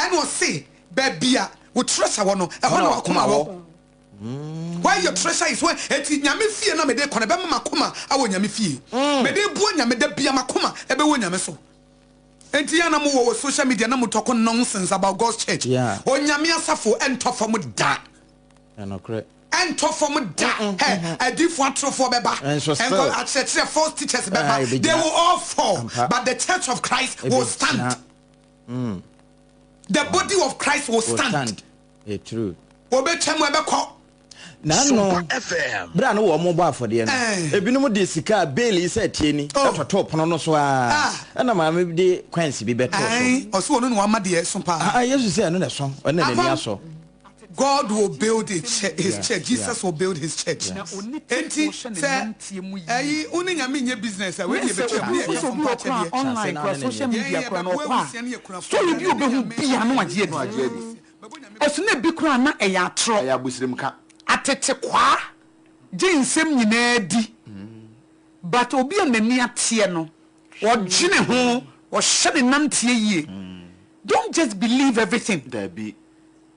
Ɛna ɔse baabi a wo treasure wɔ no, ɛhɔ na w'akoma wɔ. Where your treasure is, where eti Nyame fie na mede kɔ no, ɛbɛma m'akoma awɔ Nyame fie. Mede boa Nyame da bia m'akoma ɛbɛwɔ Nyame so. Enti yɛ a na mo wɔ wɔ social media na mo talk nonsense about God's church. Onyame asafo ɛntɔ fam da. Ɛnokorɛ. Ɛntɔ fam da. Hɛ, adiifoɔ atorofoɔ bɛba. Nso still. Ɛnkɔ, akyerɛkyerɛ false teachers bɛba. Ɛbɛgyina. They will all fall, Ampa. but the church of Christ will stand. Ɛbɛgyina. The body of Christ will Will stand. stand. Ɛyɛ true. Wɔbɛtwa mu ɛbɛkɔ. N'ano, Sompa FM. berɛ a na wɔrebɔ afɔdeɛ no, Eh. ebinom de sika a Baal yi sɛ tie ni Oh. totoo pono no so ara, Ah. ɛnna maame bi de kwansi bi bɛtoo so. Ae, ɔse ɔno na wama deɛ ɛso paa. Ah, Yesu sɛ ɛno na ɛso, ɔno na n'ani Apam. asɔ. God will build his church, his church. Jesus will build his church. Enti sɛ ɛyi wo ne Nyame nyɛ business a, wei deɛ bɛtwa mu ne yɛka fam pa akyɛdeɛ. Online kora social Yɛn media kora na yɛbɛboa ɔkɔ abusua ne a akunafoɔ. story bi obehu bia no agye adi. Ɛso na ebi koraa na ɛyɛ atorɔ. Ɛyɛ abosirimka. Atetekwaa gye nsɛm nyinaa di but obi a n'ani ateɛ no ɔdwene ho, ɔhyɛ ne nanteɛ yie. Don't just believe everything. Dabi.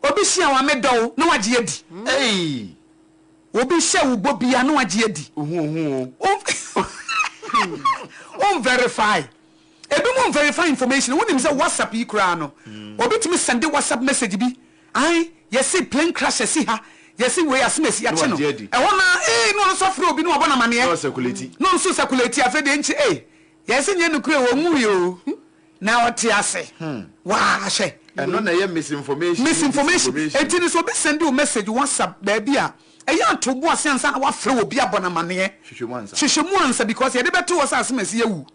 Obi hyia wo a medɔ wo na wagye adi. Ei! Obi hyɛ wo bɔ bia na wagye adi. Ohu ohu o. Wo verify. Ebinom nverify information. Wonim sɛ WhatsApp yi koraa no, obi tumi sɛnde WhatsApp message bi, ae, yɛse plane crash asi ha, yɛse wei asem asi, yɛakye no. Ɛhɔ no ara, ee, na ɔno nso afrɛ obi na wabɔ no amaneɛ. Na ɔsɛkuleti. Na ɔno nso sɛkuleti, afei deɛ nkye, ei, yɛse nyɛ nokorɛ o, ɔnwui o, na ɔte ase. Waa, hwɛ. Ɛno na ɛyɛ misinformation ne Misinformation. disinformation. Enti no sɛ obi sɛnde wo message WhatsApp baabi a, ɛyɛ a to bo ase ansa na woafrɛ obi abɔ no amaneɛ. Hwehwɛ mu ansa. Hwehwɛ mu ansa because yɛde bɛto hɔ sɛ asemasi awu.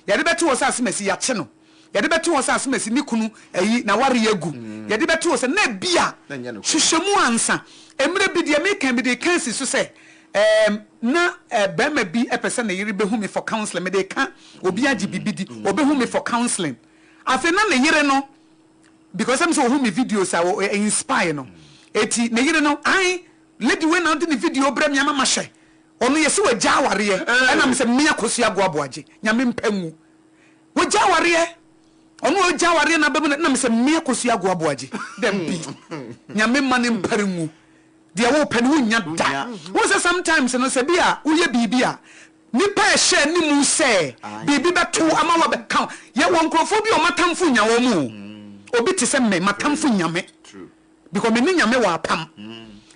Yɛde bɛto hɔ sɛ asemasi yɛakye no. Yɛde bɛto hɔ sɛ asemasi ne kunu ayi n'awareɛ agu. Yɛde bɛto hɔ sɛ na ebia. Na ɛnyɛ nokorɛ. Hwehwɛ mu ansa. Mmerɛ bi deɛ meka yi mede reka asi so sɛ ɛɛm na barima bi pɛ sɛ ne yere bɛhu me for counselling. Mede reka obi agye biribi di ɔbɛhu me for counselling. Afei na ne yere no because ɛm sɛ ɔhu me videos a ɔ inspire no. Eti ne yere no ae lady wei na ɔde ne video brɛ me ama mahwɛ. Ɔno yɛse wagya awareɛ ɛna mesɛ me Akosua Agoa Boagye Nyame mpɛ ngu wagya awareɛ ɔno a ɔgya awareɛ na abɛmu na mesɛ me Akosua Agoa Boagye dabi Nyame mma ne mpare ngu deɛ wopɛ no wonnya da. Wohu sɛ sometimes no sɛ bi a woyɛ biribi a nipa a ɛhyɛ anim sɛ biribi bɛto ama wabɛka wo yɛwɔ nkurɔfoɔ bi a wɔn atamfo nya wɔn o obi te sɛ me m'atamfo nya me. Because me ne Nyame wɔ apam.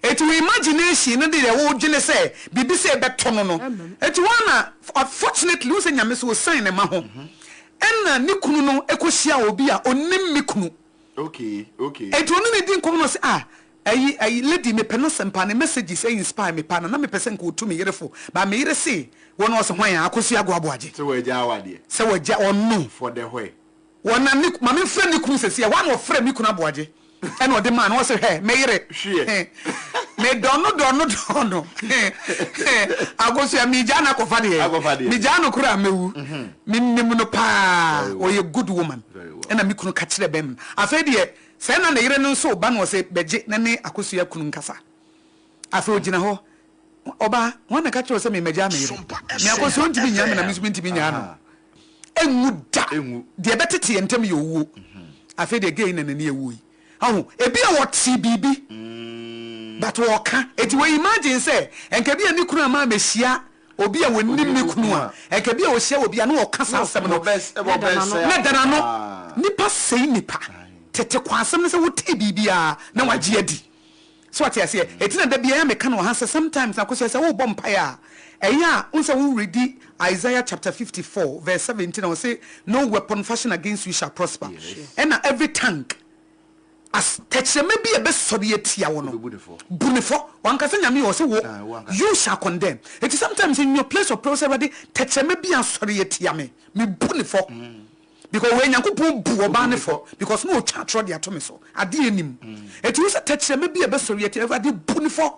Enti wo imagination no deɛ wo dwene sɛ biribi sei bɛto no no. Enti hɔ ara na fortunately wohu sɛ Nyame so osian ne mma ho. Ɛna ne kunu no kɔ hyiaa obi a onim me kunu. Enti ɔne no di nkɔmmɔ na ɔse ah ayi ayi lady mepɛ n'asɛm paa ne messages inspire me paa na na mepɛ sɛ nka otu me yere fo but me yere se wɔ no ɔse hwan a Akosua Agoaboagye. Sɛ wagya awadeɛ. Sɛ wagya ɔno. For the where? Wɔna ne ma me nfrɛ ne kunu sɛsi ɛhɔ a na ɔfrɛ me kunu aboagye ɛna ɔde maa no ɔse hwɛ me yere Hweɛ. me dɔ no dɔ no dɔ no Akosua me gyaa no akɔfa deɛ Akɔfa deɛ. me gyaa no koraa mɛwu me nim no paa Very well. ɔyɛ good woman Very well. ɛna me kunu ka kyerɛ bɛm afei deɛ sɛ na ne yere no nso ba no ɔse bɛgye na ne Akosua kunu nkasa afei ɔgyina hɔ Ɔbaa, hwan na ɛka kyerɛɛ wo sɛ memmɛgyaa me yere? Me akɔsoɔ ntumi nnyaa me na me nso mentumi nnyaa no. Ɛnwu da. Deɛ ɛbɛtete yɛn ntam yɛ owuo. Afei deɛ gay na n'ani awu yi. Ahu, ebia wɔtee biribi, but wɔka. Enti wɔ imagine sɛ, nka ebia ne kunu ama ammɛhyia obi a ɔnim ne kunu a, nka ebia ɔhyia obi a na ɔka saa asɛm no. Na ɛda n'ano. Nnipa sɛe nnipa. Tete kɔ asɛm no sɛ wotee biribi ara na wagye adi. So wate aseɛ? Eti na da biara meka no wɔ ha sɛ sometimes na Akosua sɛ worebɔ mpaeɛ a, ɛyɛ a wohu sɛ wo readi Isaiah chapter 54 verse 17 a ɔse no weapon fashioned against you shall prosper. Ɛna every tongue as tɛkyerɛma bi a ɛbɛsɔre atia wo no, bu ne fɔ. Wanka sɛ Nyame ɔse wo, you shall condemn. Eti sometimes in your place of prayer wosɛ Awurade tɛkyerɛma bi asɔre atia me, mebu ne fɔ. Because wei Nyankopɔn bu ɔbaa no fɔ because na ɔtwa atorɔ de ato me so adeɛ nnim. Enti wo sɛ tɛkyerɛma bi a ɛbɛsɔre atia Awurade bu no fɔ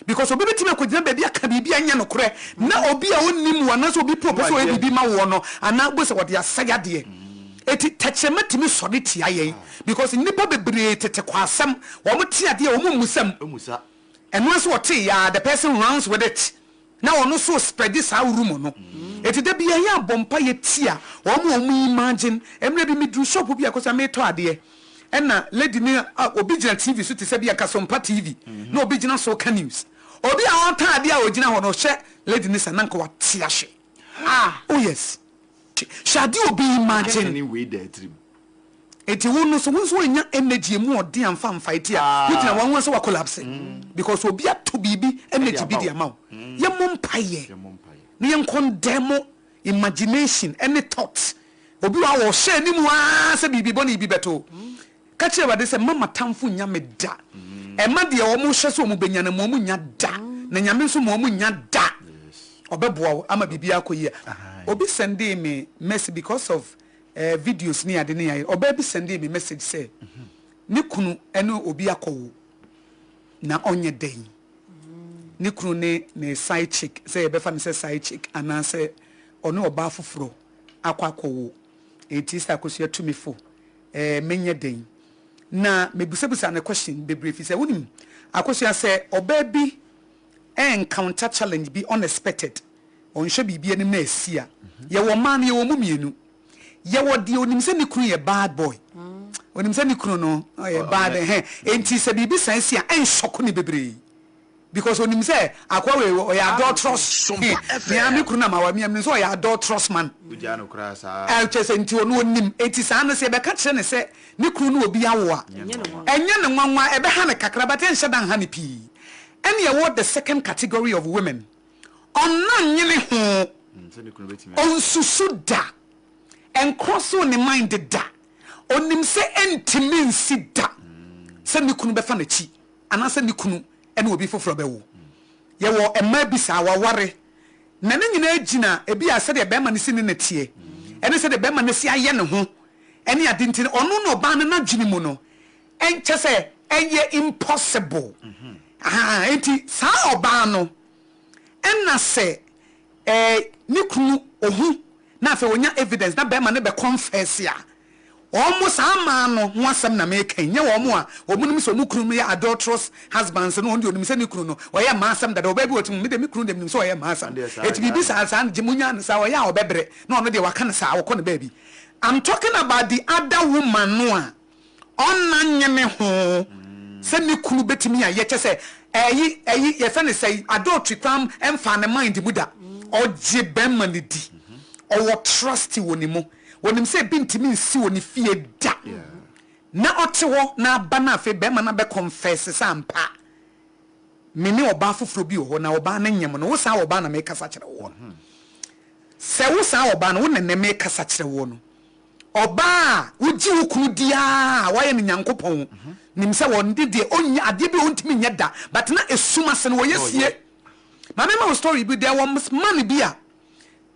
because obi bɛtumi akɔgyina baabi aka biribi a ɛnyɛ nokorɛ na obi a ɔnnim wo anaasɛ obi po ɔpɛ sɛ ɔyɛ biribi ma woɔ no anaa wobɛhu sɛ ɔde asɛe adeɛ. Enti tɛkyerɛma tumi sɔre tia yɛn because nnipa bebree tete kɔ asɛm wɔn te adeɛ a wɔn mmusam ɛno ara sɛ ɔte yɛ a the person runs with it. Na ɔno nso spreadi saa rumour no. Enti da biara yɛ a bɔ mpaeɛ tia wɔn a wɔn imagine. Mmerɛ bi me duru shop bi a kɔsɛ metɔ adeɛ. Ɛna lady no a obi gyina TV so te sɛ bi a Kasompa TV na obi gyina so reka news. Obi a ɔretɔn adeɛ a ɔgyina hɔ no ɔhwɛ lady no saa na nka wate ahwe. Ah. Oh yes. Hwɛ adeɛ a obi imagine. Adwene wei da tirim. Enti wo no so wo nso woannya energy emu ɔden amfa amfight a, wogyina hɔ a wohu sɛ wa collapse because obi ato biribi energy bi de ama wo. Yɛmmɔ mpaeɛ na yɛn condemn imagination ne thought. Obi wɔ hɔ a ɔhyɛ anim ara sɛ biribi bɔne bi bɛto wo. Ka kyerɛ Awurade sɛ mma m'atamfo nnya me da. Ɛmma deɛ wɔn hyɛ sɛ wɔn bɛnya no mma wɔn nnya da. Na Nyame nso mma wɔn nnya da. Ɔbɛboa wo ama biribiara akɔ yie. Obi sɛndee me message because of eh, videos ne ade ne ayɛ. Ɔbaa bi sɛndee me message sɛ ne kunu ne obi akɔwo na ɔnyɛ dɛn. Ne kunu ne ne side chick, sɛ yɛbɛfa no sɛ side chick anaasɛ ɔne ɔbaa foforɔ akɔ akɔwo. Enti Sister Akosua tu me fo eh, menyɛ dɛn? Na mebusabusaa no question bebree fi sɛ wonim Akosua sɛ ɔbaa bi encounter challenge bi unexpected, ɔnhwɛ biribi anim na asi a, yɛwɔ mmaa no yɛwɔ mu mmienu. Yɛwɔ deɛ onim sɛ ne kunu yɛ bad boy, onim sɛ ne kunu no ɔyɛ bad ɛhɛn, enti sɛ biribi san si a ɛnshɔko ne bebree because onim sɛ akoa wei ɔyɛ adulterous, mea me kunu na mawa mea menim sɛ ɔyɛ adulterous man. Wogyaa no koraa saa. Kyerɛ sɛ nti ɔno onim, enti saa no sɛ yɛbɛka kyerɛ no sɛ ne kunu ne obi awo a, ɛnyɛ ne nwanwa, ɛbɛha no kakra but ɛnhyɛ da nha no pii. Ɛne ɛwɔ the second category of women, ɔnna nnwene ho, ɔnsusu da, ɛncross ne mind da, ɔnim sɛ ɛntumi nsi da sɛ ne kunu bɛfa n'akyi anaasɛ ne kunu ne obi foforɔ bɛwo. Yɛwɔ mmaa bi saa, wɔaware, na ne nyinaa gyina ebia sɛdeɛ barima no si ne no teɛ, ɛne sɛdeɛ barima no si ayɛ ne ho ne ade nti no, ɔno ne ɔbaa no n'adwene mu no, ɛnkyɛ sɛ ɛyɛ impossible. Ahaa, enti saa ɔbaa no, ɛna sɛ ɛɛ ne kunu ohu na afei onya evidence na bɛrima no bɛ confess a, wɔn saa mmaa no ho asɛm na meka yi, nyɛ wɔn a wɔn nim sɛ wɔn kunu no yɛ adulterous husbands no, wɔn deɛ onim sɛ ne kunu no ɔyɛ mmaa asɛm dada, ɔbaa bi wɔ te mu, me deɛ me kunu deɛ menim sɛ ɔyɛ mmaa asɛm, eti biribi saa saa no gye mo nya no saa, ɔyɛ a ɔbɛbrɛ na ɔno deɛ waka no saa, ɔkɔ no baabi. I'm talking about the other woman no a ɔnna nyene ho sɛ ne kunu bɛtumi ayɛ kyɛ sɛ ɛyi ɛyi yɛfɛ no sɛ adultery koraa ɛmfaa ne mind mu da, ɔgye bɛrima no di, ɔwɔ trust wɔ ne mu, ɔnim sɛ ebi ntumi nsi wɔ ne fie da, na ɔte hɔ na aba no afei bɛrima no abɛ confess sɛ ampa me ne ɔbaa foforɔ bi wɔ hɔ na ɔbaa no nyem no, wo saa ɔbaa na mekasa kyerɛ woɔ no, sɛ wo saa ɔbaa no wo ne ne mekasa kyerɛ woɔ no. Ɔbaa a wogye wo kunu di ara a wayɛ no Nyankopɔn nim sɛ ɔnde deɛ ɔnnya adeɛ bi a ɔntumi nyɛ da but na esum ase no wɔyɛ sie. Ma me ma wo story bi there was man bi a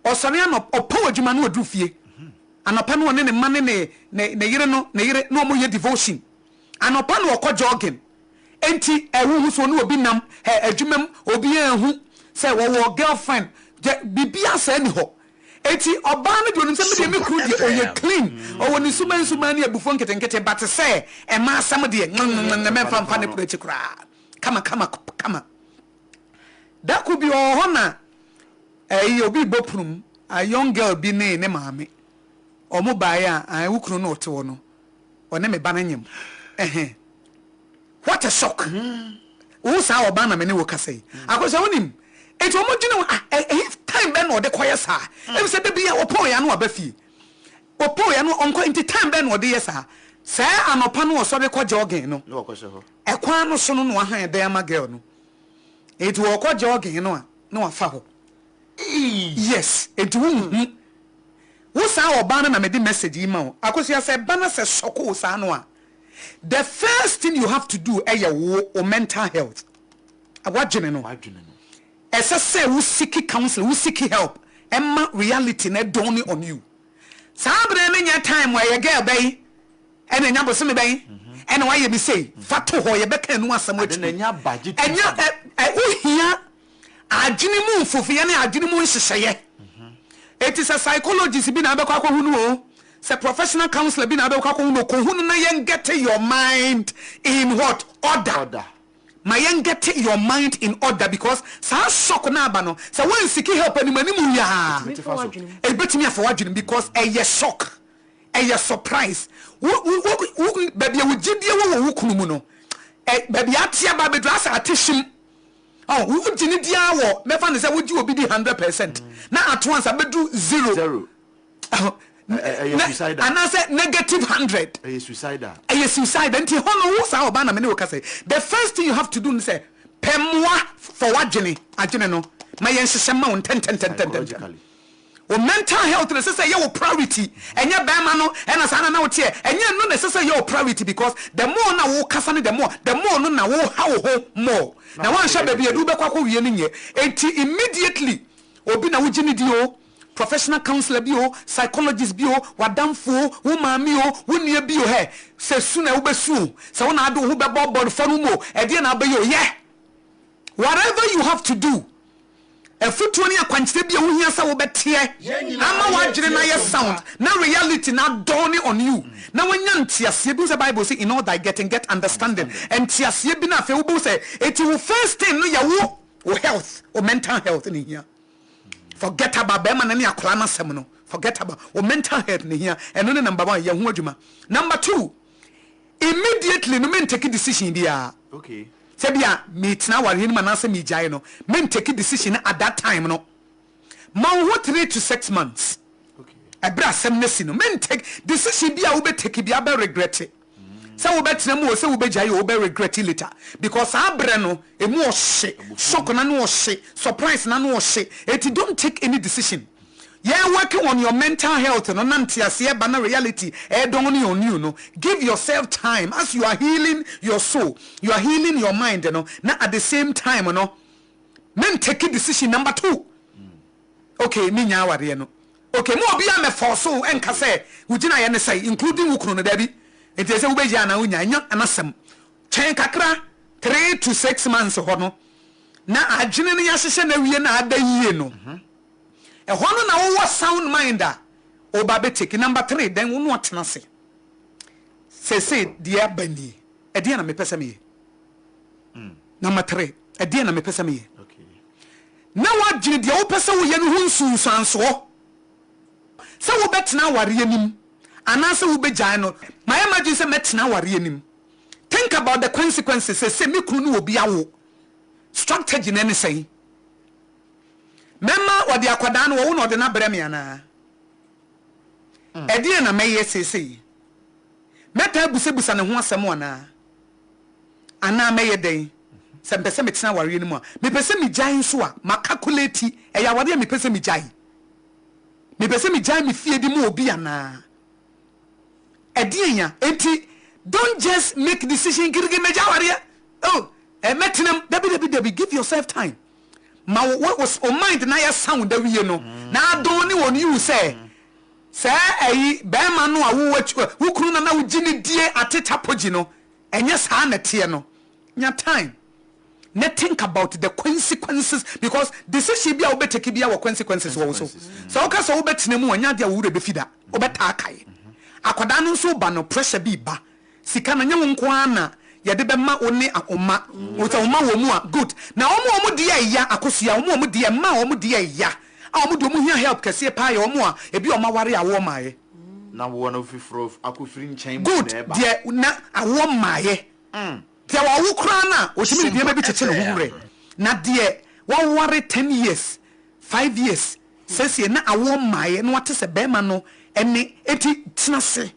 ɔsɔre anɔp ɔpɔn adwuma na ɔduru fie anɔpa na ɔne ne mma ne ne ne ne yere no ne yere na wɔyɛ devotion anɔpa na ɔkɔ jogging enti ɛwo hu sɛ ɔne obi nam ɛ adwuma mu obiara nhu sɛ wɔwɔ girlfriend gyɛ biribiara saa ni hɔ Enti ɔbaa no deɛ ɔnim sɛ medeɛ me kunu deɛ ɔyɛ clean, ɔwɔ ne suban suban ne abufuo nketenkete but sɛ ɛma asɛm deɛ nwenwenwenwe mɛmfa mfa ne kunu akyi koraa kama kama kama. Da ko bi ɔwɔ hɔ na ɛyi obi rebɔ pono mu, a young girl bi ne ne maame wɔn baeɛ a ae wo kunu na ɔte hɔ no ɔne me ba no nyem ɛhɛn. What a shock! Wo saa ɔbaa na me ne wo kasa yi. Akosua wonim? Enti wɔn dwene ho ah ɛhe time bɛn na ɔde kɔyɛ saa? Efisɛ da bi a ɔpɔn yɛ ano aba fie. Ɔpɔn yɛ ano ɔnkɔ nti time bɛn na ɔde yɛ saa? Sɛɛ anɔpa no ɔsɔre kɔ jogging no. Ɛkwan no so no na wahan dan ama girl no. Enti ɔkɔ jogging no a na wafa hɔ. Yes, enti wonhu. Wo saa ɔbaa no na mede message yi ma wo. Akosua sɛ ɛba na sɛ sɔko wo saa no a, The first thing you have to do yɛ wo wo mental health, w'adwene no. Ɛsɛ sɛ wo seek counseling, wo seek help ɛma reality no dawn on you. Saa berɛ no nyɛ time a ɛyɛ girl bɛn ɛna ɛnya bosome bɛn ɛna wayɛ me sei, fa to hɔ yɛbɛka ɛno asɛm akyiri. Ɛnyɛ ɛ wohia Adwene mu mfofeɛ ne adwene mu nhyehyɛeɛ. Enti sɛ psychologist bi na abɛkɔ akɔhu no o, sɛ professional counsellor bi na abɛkɔ akɔhu no o, kɔhu no na yɛn get your mind in what? Order. Ma yɛn get your mind in order because saa shock no aba no, sɛ woansiki help anim anim yi a, ɛbɛtumi afa w'adwene mu because ɛyɛ shock. Ɛyɛ surprise. Wo wo wo wo baabi a wo gyidie wɔ wɔ wo kunu mu no, ɛ baabi a ate aba abɛduru asɛ ate hyem. Ɔ wo gye ne di ara wɔ mɛfa no sɛ wogye obi di 100% na ato ansa bɛduru zero. Zero. Ɛyɛ suicidal. Anaasɛ negative 100. Ɛyɛ suicidal. Ɛyɛ suicidal. Nti hɔ no wo saa ɔbaa na me ne wo kasa yi, the first thing you have to do ne sɛ pɛ mmoa for w'adwene, adwene no ma yɛnhyehyɛ mma wo ntɛntɛntɛntɛntɛm. Psychologically. Wo mental health na ɛsɛ sɛ ɛyɛ wo priority, ɛnyɛ bɛrima no ɛna saa na na woteɛ, ɛnyɛ ɛno na ɛsɛ sɛ ɛyɛ wo priority because the more na wokasa no the more, the more no na woha wo ho more na woanhwɛ baabi a ɛde wo bɛkɔ akɔwie no nyɛ. Enti immediately obi na wogye no di o, professional counsellor bi o, psychologist bi o, w'adamfo o, wo maame o, wo nua bi o, hɛ, sɛ su na wobɛsu o, sɛ wo na ade wo ho bɛbɔ bɔdefɔ no mu o, ɛdeɛn na wobɛyɛ o, yɛ! Whatever you have to do, afutuo ne akwankyerɛ bi a wohia sɛ wobɛteɛ ama w'adwene no ayɛ sound na reality no adawne on you na woanya nteaseɛ bi. Wohu sɛ Bible se in all thy getting get understanding. Nteaseɛ bi na afei wobɛhu sɛ eti wo first thing no yɛ wo wo health, wo mental health na ehia. Forget about bɛrima no ne akwadaa no asɛm no. Forget about wo mental health na ehia. Ɛno ne number one, yɛ ho adwuma. Number two, Immediately no me ntake decision biara. Okay. Sɛ bi a metena awareɛ no mu anaasɛ megyae no, me ntake decision no at that time no. Ma wo ho 3 to 6 months. Ɛberɛ asɛm no asi no, me ntake decision bi a wobɛ take bi abɛ regret. Sɛ wobɛtena mu o, sɛ wobɛgyae o, wobɛ regret later. Because saa berɛ no, emu ɔhye, shock na no ɔhye, surprise na no ɔhye. Eti don't take any decision. Yɛn working on your mental health no na nteaseɛ ba na reality ɛɛdawn on you no, give yourself time as you are healing your soul, you are healing your mind no, na at the same time no, men take decision. Number two, okay, me nya awareɛ no, okay, mo obi a mɛ force wo ɛnka sɛ wo gyina yɛ ne sɛe, including wo kunu no, daabi, nti ɛsɛ wobɛgye anaa wonya, ɛnyɛ anasɛm. Twɛn kakra, 3 to 6 months hɔ no, na adwene no yɛahyehyɛ na awie na ada yie no. Ɛhɔ no na wowɔ sound mind a woba bɛ take. Number three, then wo no atena ase. Seesei deɛ aba nie, ɛdeɛn na mepɛ sɛ meyɛ? Number three, ɛdeɛn na mepɛ sɛ meyɛ? Na woadwene deɛ wopɛ sɛ woyɛ no ho nsunsuansoɔ. Sɛ wobɛtena awareɛ no mu anaasɛ wobɛgyae no, mayɛ m'adwene sɛ mɛtena awareɛ no mu. Think about the consequences. Seesei me kunu ne obi awo. Strategy no ne sɛn? Mɛma ɔde akwadaa no, wɔwo na ɔde no abrɛ me anaa? Ɛdeɛn na mɛyɛ seesei? Mɛtaa abisabisa ne ho asɛm anaa? Anaa mɛyɛ dɛn? Sɛ mepɛ sɛ metena awareɛ no mu a, mepɛ sɛ megyae nso a, makakuleti, ɛyɛ awareɛ a mepɛ sɛ megyae? Mepɛ sɛ megyae me fie de ma obi anaa? Ɛdeɛn ya? Enti, don't just make decision girigiri, megyae awareɛ, oh, eh, mɛtena mu. Dabi, dabi, dabi, give yourself time. Ma wo wo wo mind na yɛ sound awie no na adon ne wɔn yiw sɛ sɛ ɛyi bɛrima no a wo wo kunu na na wogye ne die ate chapogyi no, ɛnyɛ saa na ɛteɛ no. Nya time na think about the consequences, because decision bi a wobɛ take bi a wɔ consequences wɔ wo so. Sɛ woka sɛ wobɛtena mu a, nyɛ adeɛ a wo werɛ bɛfi da, wobɛtaa kae. Akwadaa no nso ba no, pressure bi ba, sika no nyɛ wo nko ara na yɛde bɛma wo ne wo mma. Sɛ wo mma wɔ mu a, good. Na wɔn a wɔn deɛ ɛya akosua, wɔn a wɔn deɛ mma a wɔn deɛ ɛya a wɔn deɛ wɔn hia help kɛseɛ paa yɛ wɔn a ebi a wɔn aware a awoɔ mmaeɛ. Na woɔ no foforɔ akɔfiri nkyɛn mu Good na ɛba. Deɛ na awoɔ mmaeɛ. Deɛ wawo koraa no a, ɔtumi de nneɛma bi kyekye ne ho werɛ. Na deɛ waware 10 years, 5 years sɛsie na awoɔ mmaeɛ na wate sɛ bɛrima no ɛne eti, tena ase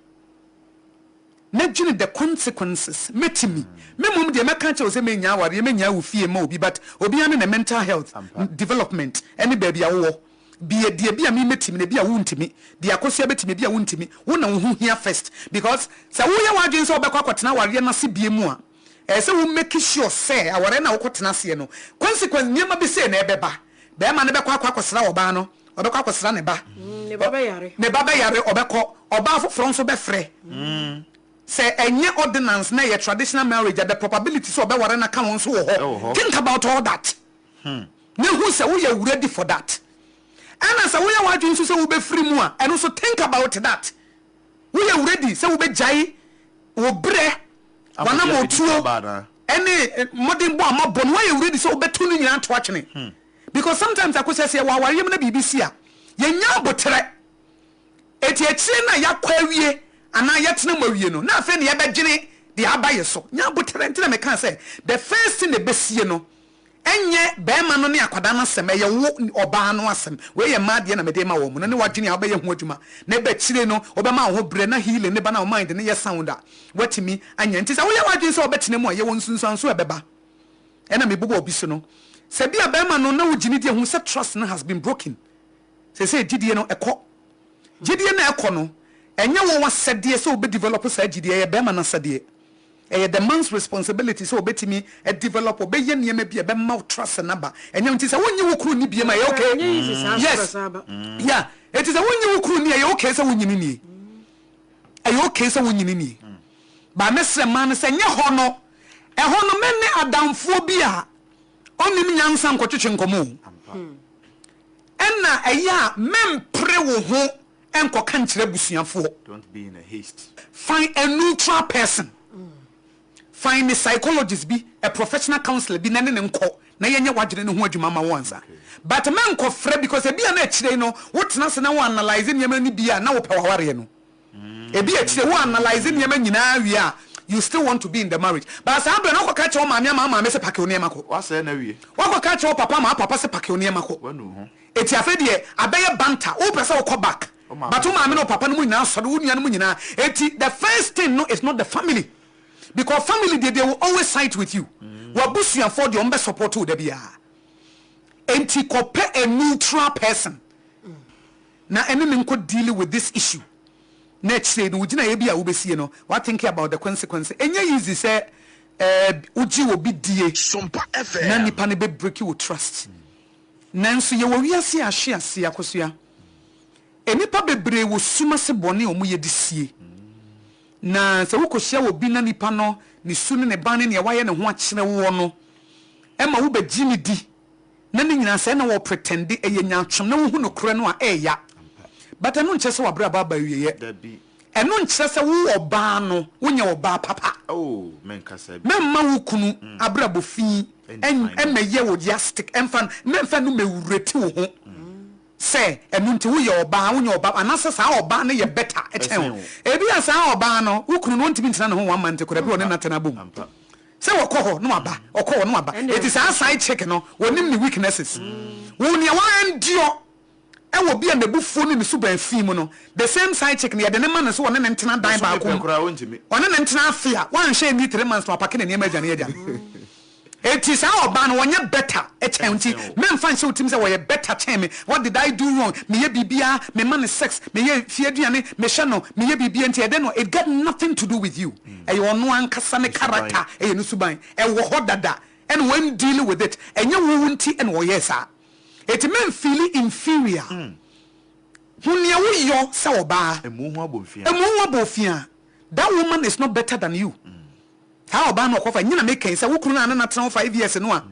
na dwene the consequences. Mɛtumi me mmom deɛ mɛka kyerɛ wo sɛ mɛnya awareɛ, mɛnya wo fie ma obi, but obiara ne ne mental health development ɛne baabi a wowɔ bia. Deɛ bi a me mɛtumi na bi a wontumi, deɛ Akosua bɛtumi bi a wontumi, wo na wo ho hia first, because sɛ woyɛ w'adwene sɛ wobɛkɔ akɔtena awareɛ no ase bie mu a, ɛyɛ sɛ wo make sure sɛ awareɛ no a wokɔtena aseɛ no, consequence nneɛma bi sei na ɛbɛba. Bɛrima no bɛkɔ akɔsra ɔbaa no, ɔbɛkɔ akɔsra ne ba. Ne ba bɛyare. Ne ba bɛyare, ɔbɛkɔ. Ɔbaa foforɔ nso bɛfrɛ. Sɛ ɛnyɛ ordinance na ɛyɛ traditional marriage a, the probability sɛ ɔbɛware no aka wɔn nso wɔ hɔ. Think about all that ne hu sɛ woyɛ ready for that. Ɛna sɛ woyɛ w'adwene nso sɛ wobɛfiri mu a, ɛno nso think about that. Woyɛ ready sɛ wobɛgyae wo berɛ, w'anammɔtuo ɛne mmɔdenbɔ a mabɔ no? Woayɛ ready sɛ wobɛto no nyinaa to atwene? Because sometimes akosɛ sɛ yɛwɔ awareɛ mu na biribi si a, yɛnya aboterɛ. Eti akyire no a yɛakɔ awie. anaa yɛtena mu awie no, na afei na yɛbɛdwene deɛ aba yɛ so. Nya aboterɛ nti na mekaa sɛ the first thing ɛbɛsie no, ɛnyɛ barima no ne akwadaa no asɛm, ɛyɛ wo ɔbaa no asɛm. Wei yɛ mmaa deɛ na mede rema wɔn no, ne w'adwene a wobɛyɛ ho adwuma. Na ɛba akyire no, wobɛma wo ho berɛ na healing no ba na wo mind no yɛ sound a, woatumi anya. Nti sɛ woyɛ w'adwene sɛ wobɛtena mu a, yɛwɔ nsunsuansoɔ a ɛbɛba. Ɛna mebobɔɔ bi so no, sɛ bi a barima no na wogye no di a, hu sɛ trust no has been broken. Seesei gyidie no ɛkɔ. Gyidie no a ɛkɔ no, ɛnyɛ wo asɛdeɛ sɛ wobɛ develop saa gyidie, ɛyɛ barima no asɛdeɛ. Ɛyɛ the man's responsibility sɛ ɔbɛtumi a develop, ɔbɛyɛ nneɛma bi a ɛbɛma wo trust no aba. Ɛnyɛ nti sɛ wonnye wo kunu nni biom a, ɛyɛ okay. Ɛnyɛ easy saa so Yes. bɛsan aba. Yeah. Enti sɛ wonnye wo kunu nni a, ɛyɛ okay sɛ wonnye no nnie. Ɛyɛ okay sɛ wonnye no nnie. But mɛsrɛ mmaa no sɛ, nyɛ hɔ no, ɛhɔ no mɛne adamfoɔ bi a ɔnnim nyansa nkɔtwetwe nkɔmmɔ o. Ɛna ɛyɛ a mɛmpere wo ho nkɔka nkyerɛ abusuafoɔ. Don't be in a haste. Find a neutral person. Find a psychologist bi, a professional counsellor bi na ne no nkɔ na yɛnyɛ w'adwene no ho adwuma ma wo ansa. But mɛnkɔfrɛ because ebia na akyire yi no wotena ase na wo analyse nneɛma no bi a na wopɛ w'awareɛ no. Ebi akyire wo analyse nneɛma nyinaa wie a you still want to be in the marriage. But saa berɛ no wokɔka kyerɛ wo maame ama wo maame se pake wo nneɛma kɔ. Woasɛe no awie. Woakɔka akyerɛ wo papa ama wo papa se pake wo nneɛma kɔ. Woanu wo ho. Eti afei deɛ abɛyɛ banter, wopɛ sɛ wokɔ back but wo maame ne wo papa no mu nyinaa asɔre, wo nua no mu nyinaa. Eti the first thing no is not the family because family deɛ they will always side with you. W'abusuafoɔ deɛ wɔn bɛ support wo da biara. Enti kɔpɛ a neutral person na ɛne no nkɔ deal with this issue na akyire no wo gyinaeɛ bi a wobɛsie no wa think about the consequence. Ɛnyɛ easy sɛ eh wogye obi die na nipa no bɛ break wo trust. Nanso yɛwɔ wiase a ahwe ase, Akosua. Nnipa bebree wɔ sum ase bɔne a wɔyɛ de sie. Na sɛ wokɔhyia obi na nipa no ne su ne ne ban ne nea wayɛ ne ho akyerɛ woɔ no ma wobɛgye no di, na ne nyinaa sɛ na wɔpretɛnde, ɛyɛ nyaatwom na wohu nokorɛ no a, ɛɛya. But ɛno nkyerɛ sɛ w'abrabɔ aba awieɛ. Ɛno nkyerɛ sɛ wo ɔbaa no wonyɛ ɔbaa papa. Mɛmma wo kunu abrabɔ fi mmɛyɛ wo yardstick, ɛmfa mɛmfa ɛno mmɛwureti wo ho sɛ ɛno nti woyɛ ɔbaa wonyɛ ɔbaa anaasɛ saa ɔbaa no yɛ better kyɛn wo. Ebia saa ɔbaa no wo kunu no ɔntumi ntena ne ho one month koraa bi ɔne no atena abom sɛ ɔkɔ hɔ na waba ɔkɔ hɔ na waba. Enti saa side chick no ɔnim ne weaknesses. Wo nea wa endure Ɛwɔ bi a n'abufuo ne ne suban fi mu no, the same side chick no, yɛde no ma no sɛ ɔne no ntena dan baako mu, ɔne no ntena afe a, wanhwɛ anni 3 months na wapake ne nneɛma adwane agya no. Enti saa ɔbaa no, ɔnyɛ better kyɛn wo, nti mɛmfa nhyɛ wo tirim sɛ ɔyɛ better kyɛn me, what did I do wrong, meyɛ biribiara, mema no sex, meyɛ fie aduane, mehwɛ no, meyɛ biribiara, nti ɛdɛn no, it got nothing to do with you, ɛyɛ ɔno ankasa ne character, ɛyɛ ne suban, ɛwɔ hɔ dada, ɛna wan deal with it, ɛnyɛ wo nti na ɔyɛɛ saa. Enti me nfeeli inferior. Hu nea wo yɔ sɛ ɔbaa. Emu ho abɔ Emu ho abɔ ofia. That woman is not better than you. Saa ɔbaa no ɔkɔfa nyina me kɛn sɛ wo kunu no a ne no atena hɔ 5 years no a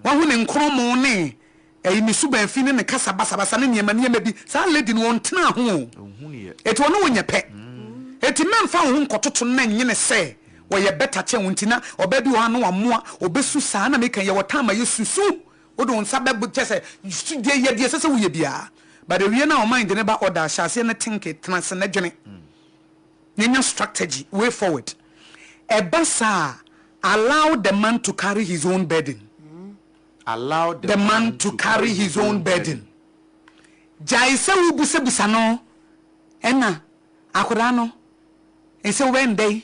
wahu ne nkrɔmo ne ɛyi ne suban fi ne ne kasa basabasa ne nneɛma nneɛma bi saa lady no ɔntenaa ho o. Enti ɔne wo nyɛ pɛ. Enti mɛnfa wo ho nkɔtoto no na nyene sɛ ɔyɛ better kyɛn wo nti na ɔbaa bi wɔ hɔ a na wamoa ɔbɛsu saa na meka yɛwɔ time a yɛsu su Wode wo nsa bɛbo kyɛ sɛ su deɛ yɛ deɛ ɛsɛ sɛ woyɛ biara but awie no a wo mind no ba order hyɛ aseɛ na think tena ase na dwene na nya strategy way forward ɛba saa a allow the man to carry his own burden Allow the man to carry his own burden gyae sɛ wobisabisa no ɛna akwadaa no Ese wobɛyɛ no dɛn?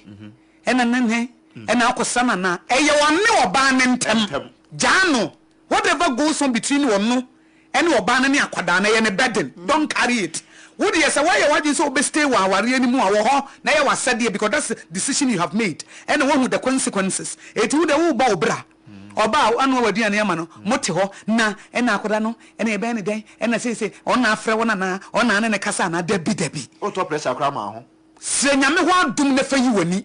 Ɛna ne ne ɛna akɔsra no anaa? Ɛyɛ ɔne ɔbaa no ntɛm. Gyaa no. Whatever goes on between ɔno ɛne ɔbaa no ne akwadaa no, ɛyɛ ne burden. Don't carry it. Wo deɛ sɛ woayɛ w'adwene sɛ wobɛ stay wɔ awareɛ no mu a, wɔ hɔ na ɛyɛ w'asɛdeɛ because that's the decision you have made. Ɛna woahu the consequences. Enti wo deɛ worebɔ wo bra. Ɔbaa a woanoa w'aduane ama no, mote hɔ na ɛna akwadaa no ɛna yɛbɛyɛ no dɛn? Ɛna seisei ɔno na afrɛ wo no anaa? Ɔno na ne no kasa anaa? Dabi dabi. Wotɔ pressure koraa ma wo ho. Srɛ Nyame hɔ adom na fa yi w'ani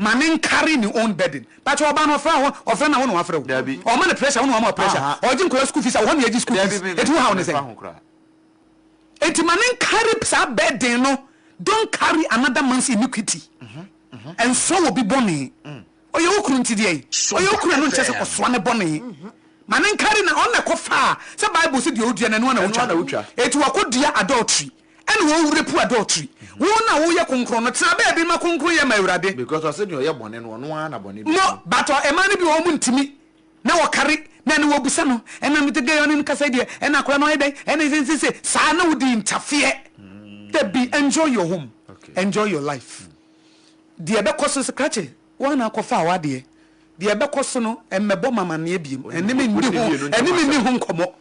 ma no ncarry ne own burden. Pakyɛ ɔbaa no ɔfrɛ wo ɔfrɛ no a wo na wafrɛ wo? Dabi. Ɔma no pressure wo na wama wo pressure? Aha. Ɔgye nkwadaa school fees a wo hɔ na yɛgye school Dabi fees me eti wo haw ne memfa sɛn? ho koraa. Enti ma no ncarry saa burden no don't carry another man's iniquity. Nsoa obi bɔne. Ɔyɛ wo kunu nti deɛn? Ɔyɛ wo kunu a ɛno nkyerɛ sɛ kɔsoa ne bɔne. Ma no nkari na ɔno na ɛkɔfaa sɛ Bible se deɛ ɔdua no ɛno ara na ɔtwa. Enti wakɔdua adultery ɛna ɔrepu adultery. Wo na woyɛ kronkron no, tena baabi ma kronkronyɛ ma Awurade. Because ɔse nea ɔyɛ bɔne no, ɔno ara na bɔne bɛsi No, no. but mmaa no bi wɔ hɔ ɔmo ntumi, na wɔkari, na ɛne wɔbusa no, ɛna mete gay ɔne no kasa yi deɛ, ɛna akwadaa no ɔyɛ dɛn, ɛna sɛ sɛ sɛ, saa na wodi ntafeɛ. Dabi, enjoy your home, enjoy your life. Deɛ ɛbɛkɔ so sɛ krakye, wo ara na akɔfaa w'adeɛ, deɛ ɛbɛkɔ so no, mmɛbɔ me amaneɛ biom, ɛne me nni ho, ɛne me nni ho nkɔmmɔ.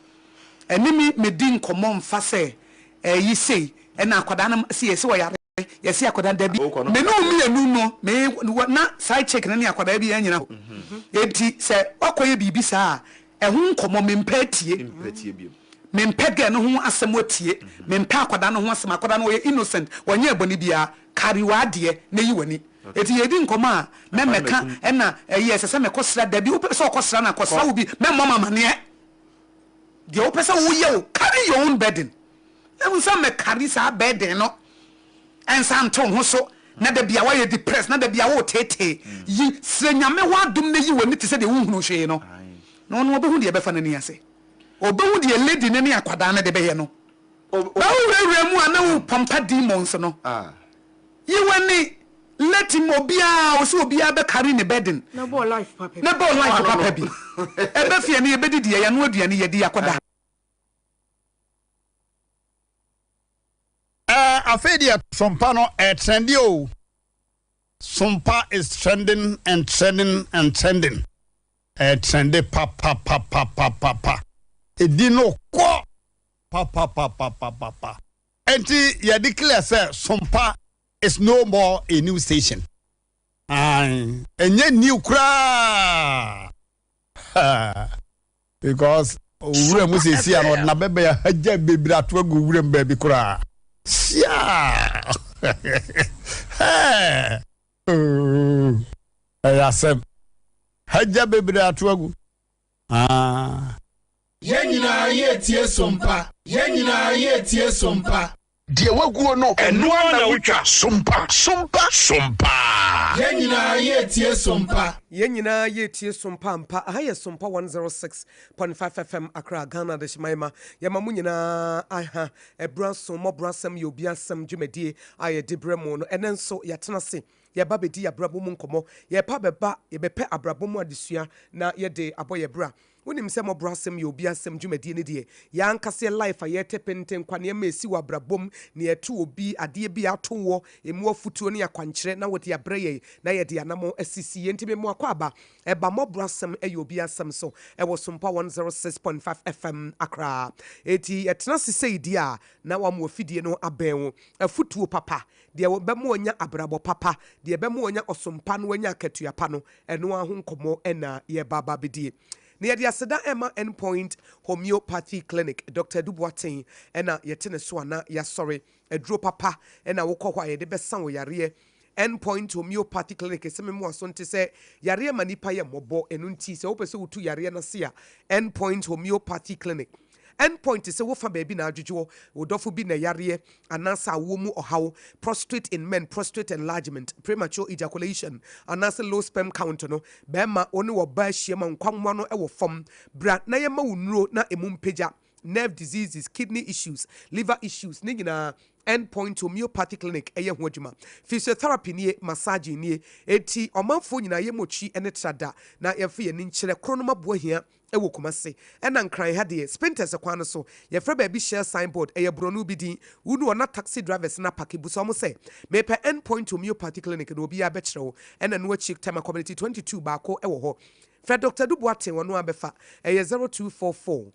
Ɛne me medi nkɔmmɔ mfa sɛ ɛyi sei ɛna akwadaa no se yɛse ɔyare yɛse akwadaa no dabi me ne wo mmienu no me na side chick no ne akwadaa bi anyina hɔ enti sɛ wakɔyɛ biribi saa a ɛho nkɔmmɔ mempɛ atie mempɛ girl no ho asɛm atie mempɛ akwadaa no ho asɛm akwadaa no ɔyɛ innocent ɔnyɛɛ bɔne biara kari w'adeɛ na yi w'ani enti yɛdi nkɔmmɔ a mɛmɛka ɛna ɛyi ɛsɛ sɛ mɛkɔsra dabi wopɛ sɛ ɔkɔsra no akɔsra wo bi mɛmmɔ ma amaneɛ Deɛ wopɛ sɛ woyɛ o, carry your own burden. Ehu sɛ mɛ carry saa burden no ɛnsa nto wo ho so na da bia woayɛ depressed na da bia woreteetee. Yi, srɛ Nyame hɔ adom na yi w'ani te sɛ deɛ wonhunu hwee no. Na ɔno ɔbɛhu deɛ ɛbɛfa n'ani ase. Ɔbɛhu deɛ lady no ne akwadaa no de bɛyɛ no. Ba wowurawura mu a na wo pampa demons no. Yi w'ani, let him obiara ɔsɛ obiara bɛ carry ne burden. Na bɔ life papa bi. Na bɔ life papa bi. Ɛbɛ fie no yɛbɛdidi yɛ yɛanoa aduane yɛdi yɛakɔda. Ɛɛ afei deɛ Sompa no ɛɛtrɛnde o. Sompa is trending and trending and trending. Ɛɛtrɛnde papapapapapa. Edin no kɔ papapapapapa. Enti yɛ declare sɛ Sompa is no more a new station. Ae, ɛnyɛ new koraa. Because owura mu sɛsi a na ɔde n'abɛbɛn ahagya bebree ato agu owura mu baabi koraa. Hyia! Hɛɛ! Ɛyɛ asɛm. Hagya bebree ato agu. Ah. Yɛn nyinaa yɛretie Sompa. Yɛn nyinaa yɛretie Sompa. Deɛ waguo no, ɛno ara na wotwa. Sompa, sompa, sompa. Yɛn nyinaa yɛretie Sompa. Yɛn nyinaa yɛretie Sompa ampa. Aha yɛ Sompa 106.5 FM Accra, Ghana Adehyeman ma. Yɛma mo nyinaa aha. Ɛberɛ aso, mmɔborɔ asɛm yɛ obi asɛm dwumadie a yɛde brɛ mo no. Ɛnnɛ nso yɛatena ase, yɛreba abɛdi yɛn abrabɔ mu nkɔmmɔ. Yɛrepa abɛba, yɛbɛpɛ abrabɔ mu adesua na yɛde abɔ yɛn bra. Wonim sɛ mmɔborɔ asɛm yɛ obi asɛm dwumadie no deɛ, yɛn ankasa yɛ life a yɛtɛ penten kwa nneɛma a ɛsi wɔ abrabɔ mu, nea ɛto obi, adeɛ bi a ato woɔ, ɛmu afutuo ne akwankyerɛ na wode abrɛ yɛn na yɛde anamɔn asisi yɛn. Nti me mo akwaaba, ɛba mmɔborɔ asɛm yɛ obi asɛm so ɛwɔ Sompa 106.5 FM Accra. Enti yɛtena ase sei deɛ a, na wama w'afidie no abɛn wo. Afutuo papa, deɛ ɛbɛma wanya abrabɔ papa, deɛ ɛbɛma wanya ɔsom pa na wanya akatua pa no, Ɛno ara ho nkɔmmɔ na yɛreba aba abɛdie. Na yɛde aseda rema End Point Homeopathy Clinic, Doctor Adu Boateng na yɛte ne so a na yɛasɔre. Aduro papa na wokɔ hɔ a yɛde bɛsa wo yareɛ. End Point Homeopathy Clinic se me mmoa so nte sɛ yareɛ ma nnipa yɛ mmɔbɔ, ɛno nti sɛ wopɛ sɛ wotu yareɛ no ase a, End Point Homeopathy Clinic. End point sɛ wofa baabi na adwodwoɔ, wo dɔfo bi na yareɛ anaasɛ awoɔ mu ɔhaw, prostrate in men, prostrate enlargement, premature ejaculation, anaasɛ low sperm count no, bɛɛma wo ne ɔbaa hyia ma nkwammoa no wɔ fam. Bra na yɛmma wo nnuro na ɛmu mpagya. Nerve diseases, kidney issues, liver issues, ne nyinaa End Point Homeopathy Clinic yɛ ho adwuma. Physiotherapy nie, massaging nie. Enti ɔmanfoɔ nyinaa yɛmmɔ twi ne trada na yɛmfa yɛn ani nkyerɛ Kronom Aboahia wɔ Kumasi. Ɛna Nkran ha deɛ, Spintex kwan no so, yɛfrɛ baabi Shell sign board, ɛyɛ borɔno bi din. Wo nu hɔ na taxi drivers no apake, busa wɔn sɛ, Mepɛ End Point Homeopathy Clinic na obiara bɛkyerɛ wo. Ɛna ɛno akyi, Tema Community 22 baako wɔ hɔ. Frɛ Doctor Adu Boateng, ɔno ara bɛfa. Ɛyɛ 0244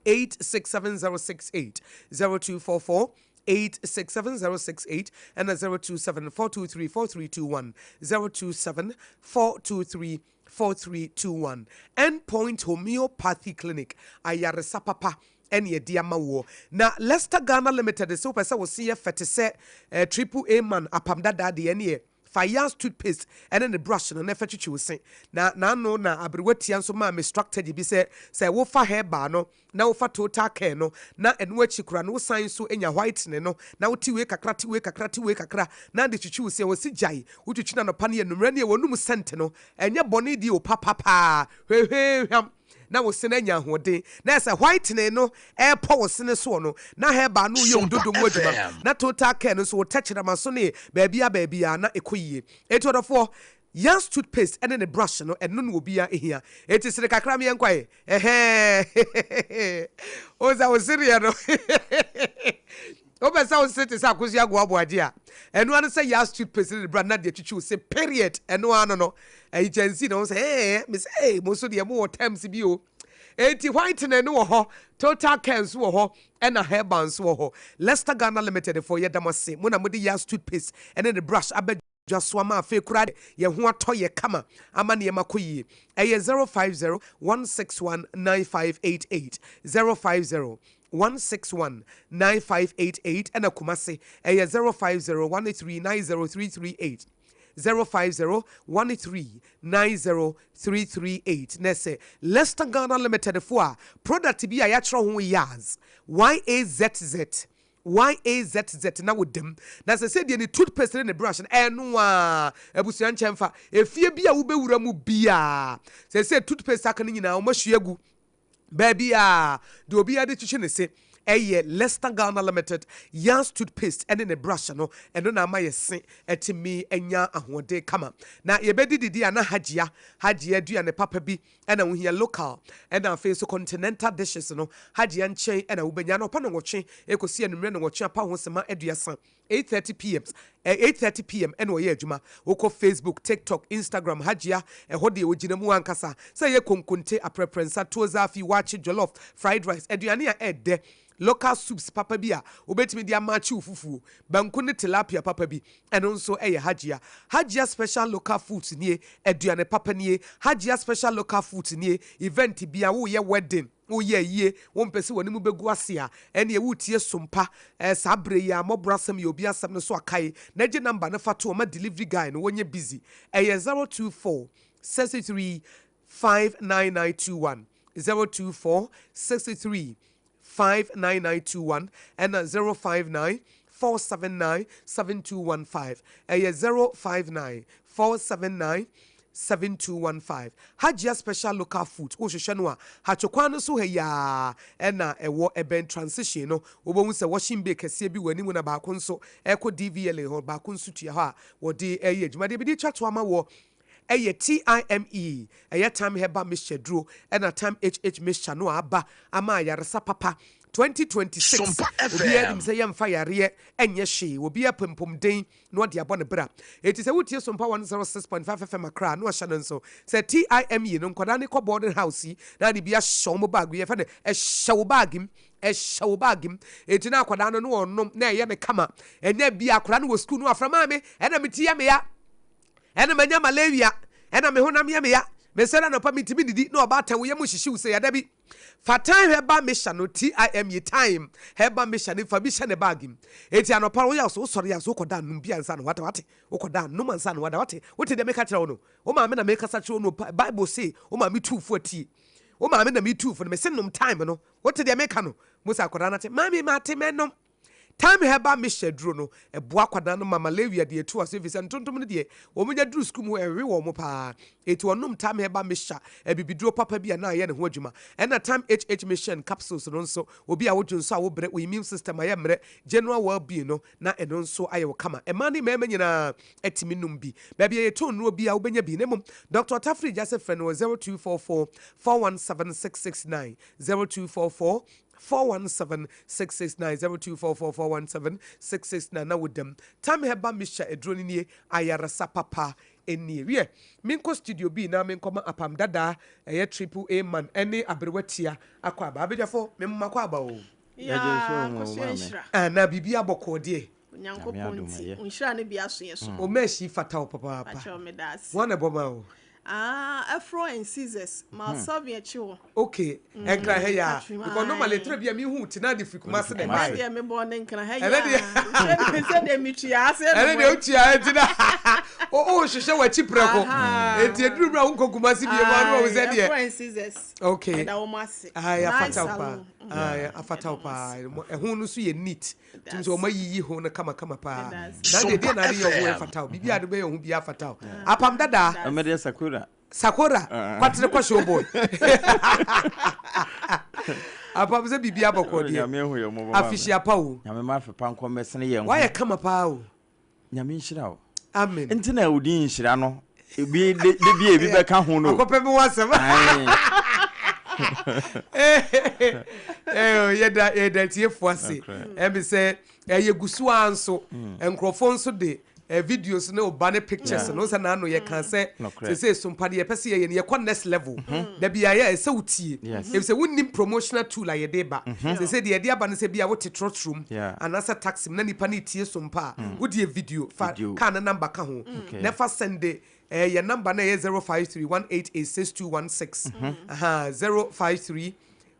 867068, 0244 867068, ɛna 027 423 4321, 027 423 4321. End Point Homeopathy Clinic, ayaresa papa ɛne ɛde ama woɔ. Na Leicester Ghana Limited se wopɛ sɛ wo se yɛ fɛ te sɛ eh, Triple A man apam dadaa deɛ ɛneɛ fa Yaz toothpaste ɛne ne brush no na ɛfɛ twitwi wo se. Na n'ano na aberewa tia nso maa me strategy bi sɛ sɛ wofa herbal no na wofa total care no na ɛno akyi koraa no wosan nso nya whitening no na wote wei kakra te wei kakra te wei kakra na de twitwi wo se a wɔsi gyae wotwitwi no anɔpa ne anummerɛ ne wɔnum scent no ɛnyɛ bɔne deɛ o papa paa hwehwee hwam. na wo sene anya ahoɔden. Na ɛsɛ whitening no ɛrepɔ wo sene soɔ no, na herbal no reyɛ wo Sompa dodo mu adwuma, FM. na total care no nso wo tɛkyerɛma so ne baabiara baabiara na ɛkɔ yie. Enti ɔdɔfoɔ, Yance toothpaste ne ne brush no, ɛno na obiara hia. Enti sere kakra ma yɛnkɔ ɛ. Ɛhɛɛ. Wohu sɛ wo sereɛ no, wopɛ sɛ wo se te sɛ Akosua Agoa Aboagye a, ɛno ara ne sɛ Yance toothpaste ne ne brush na deɛ twitwi wo se, period. Ɛno ara no no. Ɛyi kyɛnsee na wohu sɛ ɛɛ, me sɛ ee, mo nso deɛ mowɔ terms bi o. Enti whitening no wɔ hɔ, total care nso wɔ hɔ, ɛna herbal nso wɔ hɔ. Lester Ghana Limited foɔ, yɛda mo ase. Mo na mode Yance toothpaste ne ne brush aba dwa so ama afei koraa de yɛn ho atɔ yɛ kama ama nneɛma kɔ yie. Ɛyɛ 050 161 9588, 050 161 9588 ɛna Kumasi ɛyɛ 050 13 90338, 050 13 90338. Na ɛsɛ Lester Ghana Limited foɔ a product bi a yɛatwerɛ ho Yazz, Y-A-Z-Z, YAZZ na woda mu. Na sɛ sɛ deɛ ne toothpaste ne ne brush no, ɛno ara. Abusua nkyɛn fa. Efie bi a wobɛwura mu biara, sɛ sɛ toothpaste aka no nyinaa, wɔahwie agu baabi a deɛ obiara de twitwi ne se ɛyɛ Lester Ghana Limited Yaz toothpaste ne ne brush no, ɛno na ama yɛ se atumi anya ahoɔden kama. Na yɛbɛdi didi a na Hajia, Hajia aduane papa bi Ɛna wohia local ɛna afei nso continental dishes no Hajia nkyɛn ɛna wobɛnya. Anɔpa nnɔnwɔtwe ɛkɔsi anwummerɛ nnɔnwɔtwe apa ho sema aduasa, 8:30 pm, 8:30 pm ɛna ɔyɛ adwuma. Wokɔ Facebook, TikTok, Instagram Hajia ɛhɔ deɛ ɔgyina mu ankasa. Sɛ ɛyɛ konkonte, aprɛprɛnsa, tuo zaafi, waakye, jollof, fried rice, aduane a ɛɛdɛ, local soups papa bi a wobɛtumi de amaakye wo fufuo, banku ne tilapia papa bi, ɛno nso yɛ Hajia. Hajia special local foods nie, aduane papa nie. Hajia special local foods nie, event bi a woreyɛ wedding, woreyɛ ayie, wompɛ sɛ w'anim bɛgu ase a, ɛneɛ woretie som pa eh, saa berɛ yi ara, mmɔborɔ asɛm yɛ obi asɛm no so akae na gye number no fa to hɔ ma delivery guy no wɔnyɛ busy. Ɛyɛ 024 63 59921, 024 63 59921 ɛna 059 479 7215 ɛyɛ 059 479 7215 Hajia special local food wohwehwɛ no a Hatcho kwan no so ha yi ara ɛna ɛwɔ ɛbɛn transition no wobɛhu sɛ washing bay kɛseɛ bi wɔ anim na baako nso ɛkɔ DVLA hɔ baako nso tua hɔ a wɔde ɛyɛ adwuma deɛ mede twa to ama woɔ Ɛyɛ TIME, ɛyɛ Thyme Herbal Mixture duro ɛna Thyme HH Mixture no a aba ama ayaresa papa. 2026, Sompa obiara nim FM. sɛ yɛmfa yareɛ nyɛ hwee, obiara pɛ mpomden na ɔde abɔ ne bra. Enti sɛ wotie Sompa 106.5 FM Accra a, na wahyɛ no nso sɛ TIME no, nkwadaa no kɔ boarding house yi na ade bi ahyɛ wɔn bag, yɛfrɛ no ɛhyɛ wo bag mu, ɛhyɛ wo bag mu. Enti na akwadaa no na ɔnom na ɛyɛ no kama. Ɛnyɛ bi akwadaa no wɔ sukuu no afrɛ maame, ɛna me ti yɛ me ya. Ɛna manya malaria, ɛna me honam yɛ me ya, mesɔre anɔpa mentumi nnidi, na ɔbaatan wo yam hyehye wo sei a, dabi. Fa thyme herbal mixture no, T-I-M-E, thyme herbal mixture no fa bi hyɛ ne bag mu. Enti anɔpa no woyɛ so, wosɔre a so wokɔda a nom bi ansa na wada, wate? Wokɔda a nom ansa na wada, wate? Wote deɛ meka kyerɛ wo no? Wo maame na mekasa kyerɛ wo no, Bible se wo maame tu wo fo atie. Wo maame na metu wo fo no, mese nom thyme no. Wote deɛ meka no? Mose akwadaa no ate, Maame mate, mɛnom. Thyme herbal mixture aduro no, ɛboa akwadaa no ma malaria deɛ ɛtu aso efisɛ ntontom no deɛ, wɔn nya duru sukuu mu hɔ a, ɛwe wɔn pa ara. Enti wɔnom Thyme herbal mixture, abibiduro papa bi a na ayɛ ne ho adwuma. Ɛna Thyme HH mixture and capsules no nso, obi a wodwo nso a wobrɛ, wo immune system ayɛ mmerɛ, general well being no, na ɛno nso ayɛ wo kama. Mmaa ne mmarima nyinaa tumi nom bi. Baabi a yɛtɔn nnuro biara wobɛnya bi. Na mmom, Doctor Tafiri Gyase frɛ no wɔ 0244 417 669, 0244 417 669 0244 417 669 na woda mu. Tam Herbal Mixture aduro no nie, ayaresa papa nie. Wiɛ, menkɔ studio bi na menkɔma Apam Dadaa, ɛyɛ Triple A man ɛne Aberewa Tia akɔ aba. Abadwafo, me mma kɔ aba o. Yaa, Akosua nhyira. Ah, na biribi abɔkɔɔ deɛ. Onyankopɔn nti, nhyira no bi aso yɛ so. O mesh yi fata wo papaapa. Pakyɛw meda ase. Hwan na ɛbɔ maa wo? Ah, Afro and Scissors, Malsavi akyi hɔ. Okay, Nkran ha yi ara. Because normally ɛtena bi a mehu wo te na ade firi Kumasi na ɛbaeɛ. Ɛnɛ deɛ mebɔɔ ne Nkran ha yi ara. Sɛdeɛ metua ase no. Ɛnɛ deɛ wotua enti na wohwehwɛ w'akyi prɛko. Enti ɛduru berɛ a wonkɔ Kumasi bio mu a na wahu sɛ deɛ. Afro and Scissors. Okay. Meda wɔn ase. Aye, Nice afata wo paa. salon. Aye, afata wo paa. Ɛho no nso yɛ neat. Tumi sɛ wɔn ayiyi ho no kamakama paa. Na deɛ deɛ na ade yɛ ho ɛfata wo. Biribi a ade bɛyɛ ho biara fata wo. Apam dadaa. Ɛmɛ deɛ Sakura. Sakora kwatere kɔ show boy. Apam sɛ biribi abɔkɔ deɛ. Nyame ahu yɛn mmɔbɔ maame. Afihyia pa o. Nyame ma afe pa nkɔ mmɛsene yɛn ho. Wayɛ kama paa o. Nyame nhyira wo. Amen. Nti na wo din nhyira no ebi de de bi a ebi bɛka ho no. Akɔpɛ me ho asɛm. Ae. Eh, yɛda yɛda tiefo ase. Ɛmi sɛ yɛgu so ara nso nkurɔfoɔ nso de videos ne ɔba ne pictures no sɛ n'ano yɛ kan sɛ sese sompa de yɛpɛ sɛ yɛyɛ no yɛkɔ next level mhm. da bi ayɛ ɛsɛ wotie efisɛ wonnim promotional tool a yɛde ba mhm. sese deɛ yɛde aba no sɛ bi a wote trɔtrɔ mu anaasɛ taxi mu na nipa no tie sompa a mm. wodeɛ video fa car no number ka ho na fa sɛnde eh, yɛ number no ɛyɛ 053 188 6216 053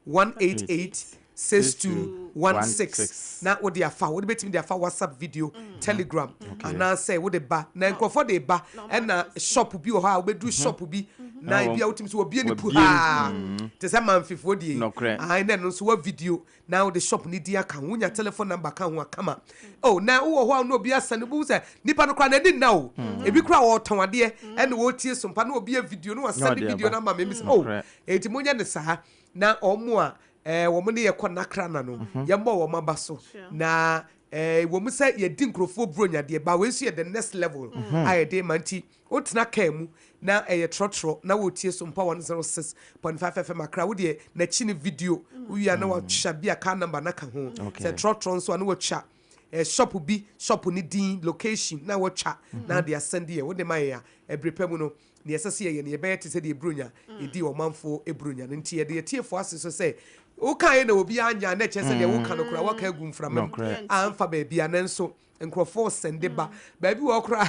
188 6216 na wode afa wode bɛtumi de afa whatsapp video mm. telegram anaasɛ wode ba na nkurɔfoɔ de ba ɛna shop bi wɔ hɔ a wobɛduru mhm. shop bi na ebi a wotumi sɛ wɔbie ne pu haa mm. te sɛ mamfefoɔ die ae na ɛno nso wɔ video na wode shop ne din aka ho wonya telephone number ka ho akama oh na wowɔ hɔ a na obi asa no bu sɛ nipa no koraa n'ani nna o mm. ebi koraa wɔtɔn adeɛ ɛna wɔtie sompa na obi yɛ video na wasɛne video no ama me mi sɛ oh eti monyɛ ne saa na wɔn a eh, wɔn ne yɛkɔ nakrana no mhm. yɛmmɔ wɔn aba so na eh, wɔn sɛ yɛdi nkurɔfoɔ buronya deɛ ba wei nso yɛ the next level mhm. a yɛde ma nti wotena kaa mu na ɛyɛ trɔtrɔ na wɔtie so mpa 106.5 fm akra wodeɛ n'akyi ne video wowia na watwa bi a car number na ka ho sɛ trɔtrɔ nso a na watwa eh, shop bi shop ne din location na watwa na ade asɛnde yɛ wode ma yɛ a ɛbere pa mu no Nea ɛsɛ sɛ yɛyɛ no, yɛbɛyɛ te sɛ deɛ Buronya dii ɔmanfoɔ Buronya no. Nti yɛde atiefoɔ ase so sɛ, wokaeɛ na obiara anyɛ a, na ɛkyerɛ sɛ deɛ woka no koraa woaka agu mframa mu a amfa baabiara. Nanso nkurɔfoɔ sɛnde ba. Baabi wɔ hɔ koraa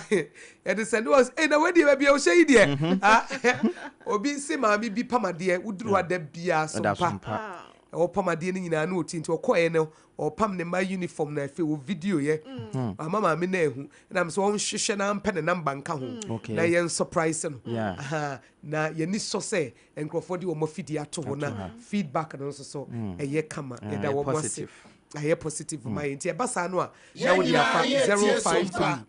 yɛde sɛnde wɔ sɛ, na wei deɛ baabi a wohyɛ yi deɛ. Ah, obi se maame bi pam adeɛ, woduru hɔ a da biara so mpa. Ɔpam adeɛ no nyinaa na ɔti nti ɔkɔeɛ no ɔpam ne mma uniform na afei wɔ video yɛ ama maame no ahu na mesɛ ɔnhwehwɛ na ampɛ ne number nka ho na yɛn surprise no na yɛni sɔ sɛ nkurɔfoɔ de wɔn afidie ato hɔ na feedback no nso so ɛyɛ kama yɛda wɔn ase ɛyɛ positive ma yɛn nti ɛba saa no a na wode afa 053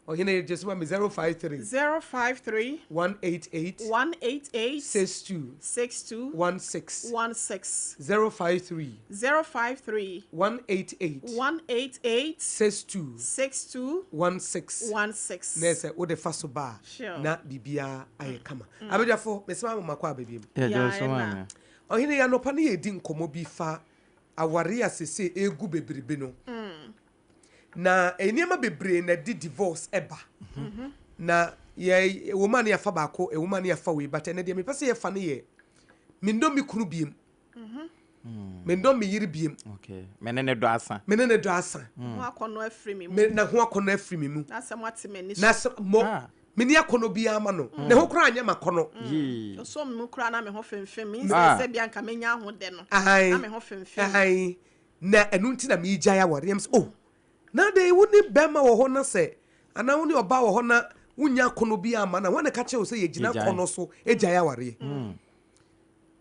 Ɔhene yɛ Jesu ma me 053. 053. 188. 188. 62. 62. 16. 16. 053. 053. 188. 188. 62. 62. 16. 16. Na ɛsɛ wode fa so ba a na biribiara ayɛ kama. Mm. Abadwafo mesoma mo makɔ aba biam. Ɔhene yɛ anɔpa no yɛdi nkɔmmɔ bi fa aware a sese egu bebrebe no. Mm. Na nneɛma bebree na ɛde divorce ɛba. Na yɛ ɛwɔ mu a ne yɛafa baako, ɛwɔ mu a ne yɛafa wei, but ɛnɛ deɛ mepɛ sɛ yɛfa no yɛ mendɔ me kunu biem. Mendɔ me yere biem. Okay. Me ne ne dɔ asa. Me ne ne dɔ asa. Ho akɔnnɔ afiri me mu. Me na ho akɔnnɔ afiri me mu. Na asɛm ate m'ani so. Na asɛm mo ah. Me ni akɔnnɔ biara ma no. Ne ho koraa nyɛ m'akɔnnɔ. Osɔ me mu koraa na me ho femfem. Me nsɛ sɛ bi anka menya ahodɛ no. Na me ho femfem. Ayi. Na ɛno nti na meregyae awareɛ. Mesɛ, oh, na adɛn wo ne bɛrima wɔ hɔ na sɛ, anaa wo ne ɔbaa wɔ hɔ na wonnya akɔnnɔ bi amma na hwan na ɛka kyerɛ wo sɛ yɛgyina akɔnnɔ so gyae awareɛ?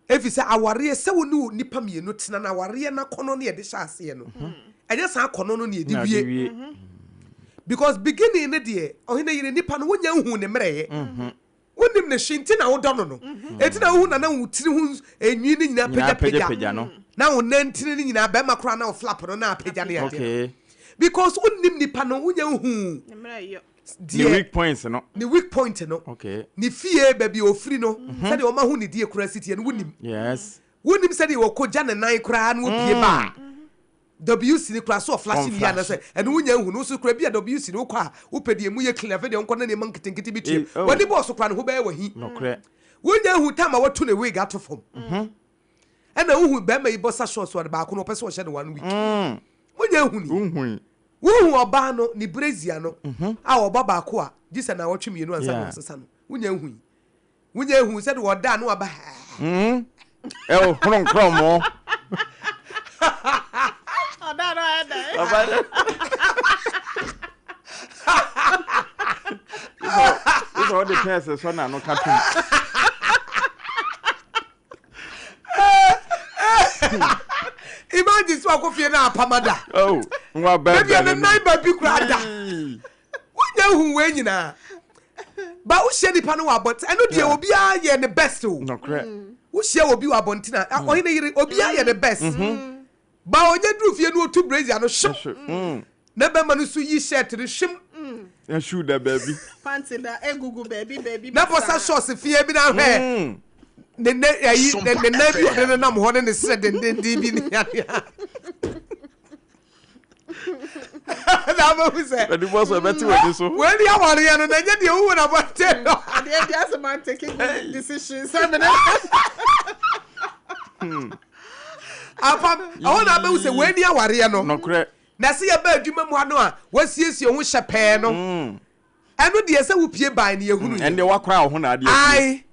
Ɛfiri sɛ awareɛ sɛ wo ne nipa mmienu tena na awareɛ no akɔnnɔ ne yɛde hyɛ aseɛ no, ɛnyɛ saa akɔnnɔ no ne yɛde wie. Because beginning no deɛ, ɔhene yere nipa no wonya nhuu ne mmerɛyɛ. Wonnim ne hwee nti na wodɔ no no. Enti na wohu na na wo tiri ho nwi no nyinaa pagyapagya. Na wo nantini no nyinaa bɛrima koraa na wo flap no na apagya ne adeɛ no. Because wonnim nipa no wonya nhu deɛ ne weak point no. Ne weak point no. Okay. Ne fie baabi a ofiri no mhm. sɛdeɛ ɔma ho ne die koraa si teɛ no wonim. Yes. Wonim sɛdeɛ wɔkɔgya ne nan koraa na wɔpie baa. WC no koraa so ɔflashe ne yie anasɛ ɛno wonya nhu no so koraa bi a WC no wokɔ a wopɛ deɛ emu yɛ clean afei deɛ wonkɔ na nneɛma nketenkete bi tuam oh. w'ani bɔɔ so koraa ne ho bɛyɛ wahi wonya nhu tam a watu ne wig ato fam mhm. ɛna wohu bɛrima yi bɔsa shorts ɔde baako no ɔpɛ sɛ ɔhyɛ no one week mm. wonya nhu ni wohu ɔbaa no ne brezia no mhm. a ɔba baako a gye sɛ na wɔtwe mmienu ansa na ɔsesa no wonya nhu yi Wonya ehu sɛ de wɔda ano aba. Mm. Ɛwɔ horo nkorɔmɔ. Ɔda ano ayɛ dɛ. Baba dɛ. Sɛ ɔde pɛɛsɛ sɔ n'ano ka tom. Imagine sɛ wakɔ fie na apama da. Oh, Baabi a ne nan ba bi koraa da. Wonya hu wei nyinaa. Ba wohyia nipa no wɔ abɔnten ɛno deɛ obiara yɛ ne best o. Nokorɛ. Wohyia obi wɔ abɔnten a ɔhene yere obiara yɛ ne best. Ba ɔnyɛ duru fie no otu brazier no hwem. Na bɛma no so yi shirt no hwem. Na shoe da baabi. Panty da egugu baabi baabi. Na bɔsa shorts fie bi na ahwɛ. Ne ne ayi ne ne nan bi ɔde ne nam hɔ ne ne serɛ dendenden bi ne adeɛ. Na abɛhu sɛ. Ɛdi bɔ so ɛbɛte w'ani so. Wei ni awareɛ no na ɛnyɛ deɛ wohu na abɔnten no. Adeɛ bi asɛ man take good decision sɛ mene. Apam ɛhɔ na abɛhu sɛ wei ni awareɛ no. Nɔkorɛ. Na sɛ yɛba adwuma mu ha no a wasiesie ho hyɛ pɛɛ no. Ɛno deɛ sɛ wopie ban no yɛhunu yɛ. Ɛndeɛ wakora wo ho na adeɛ pie. Ae.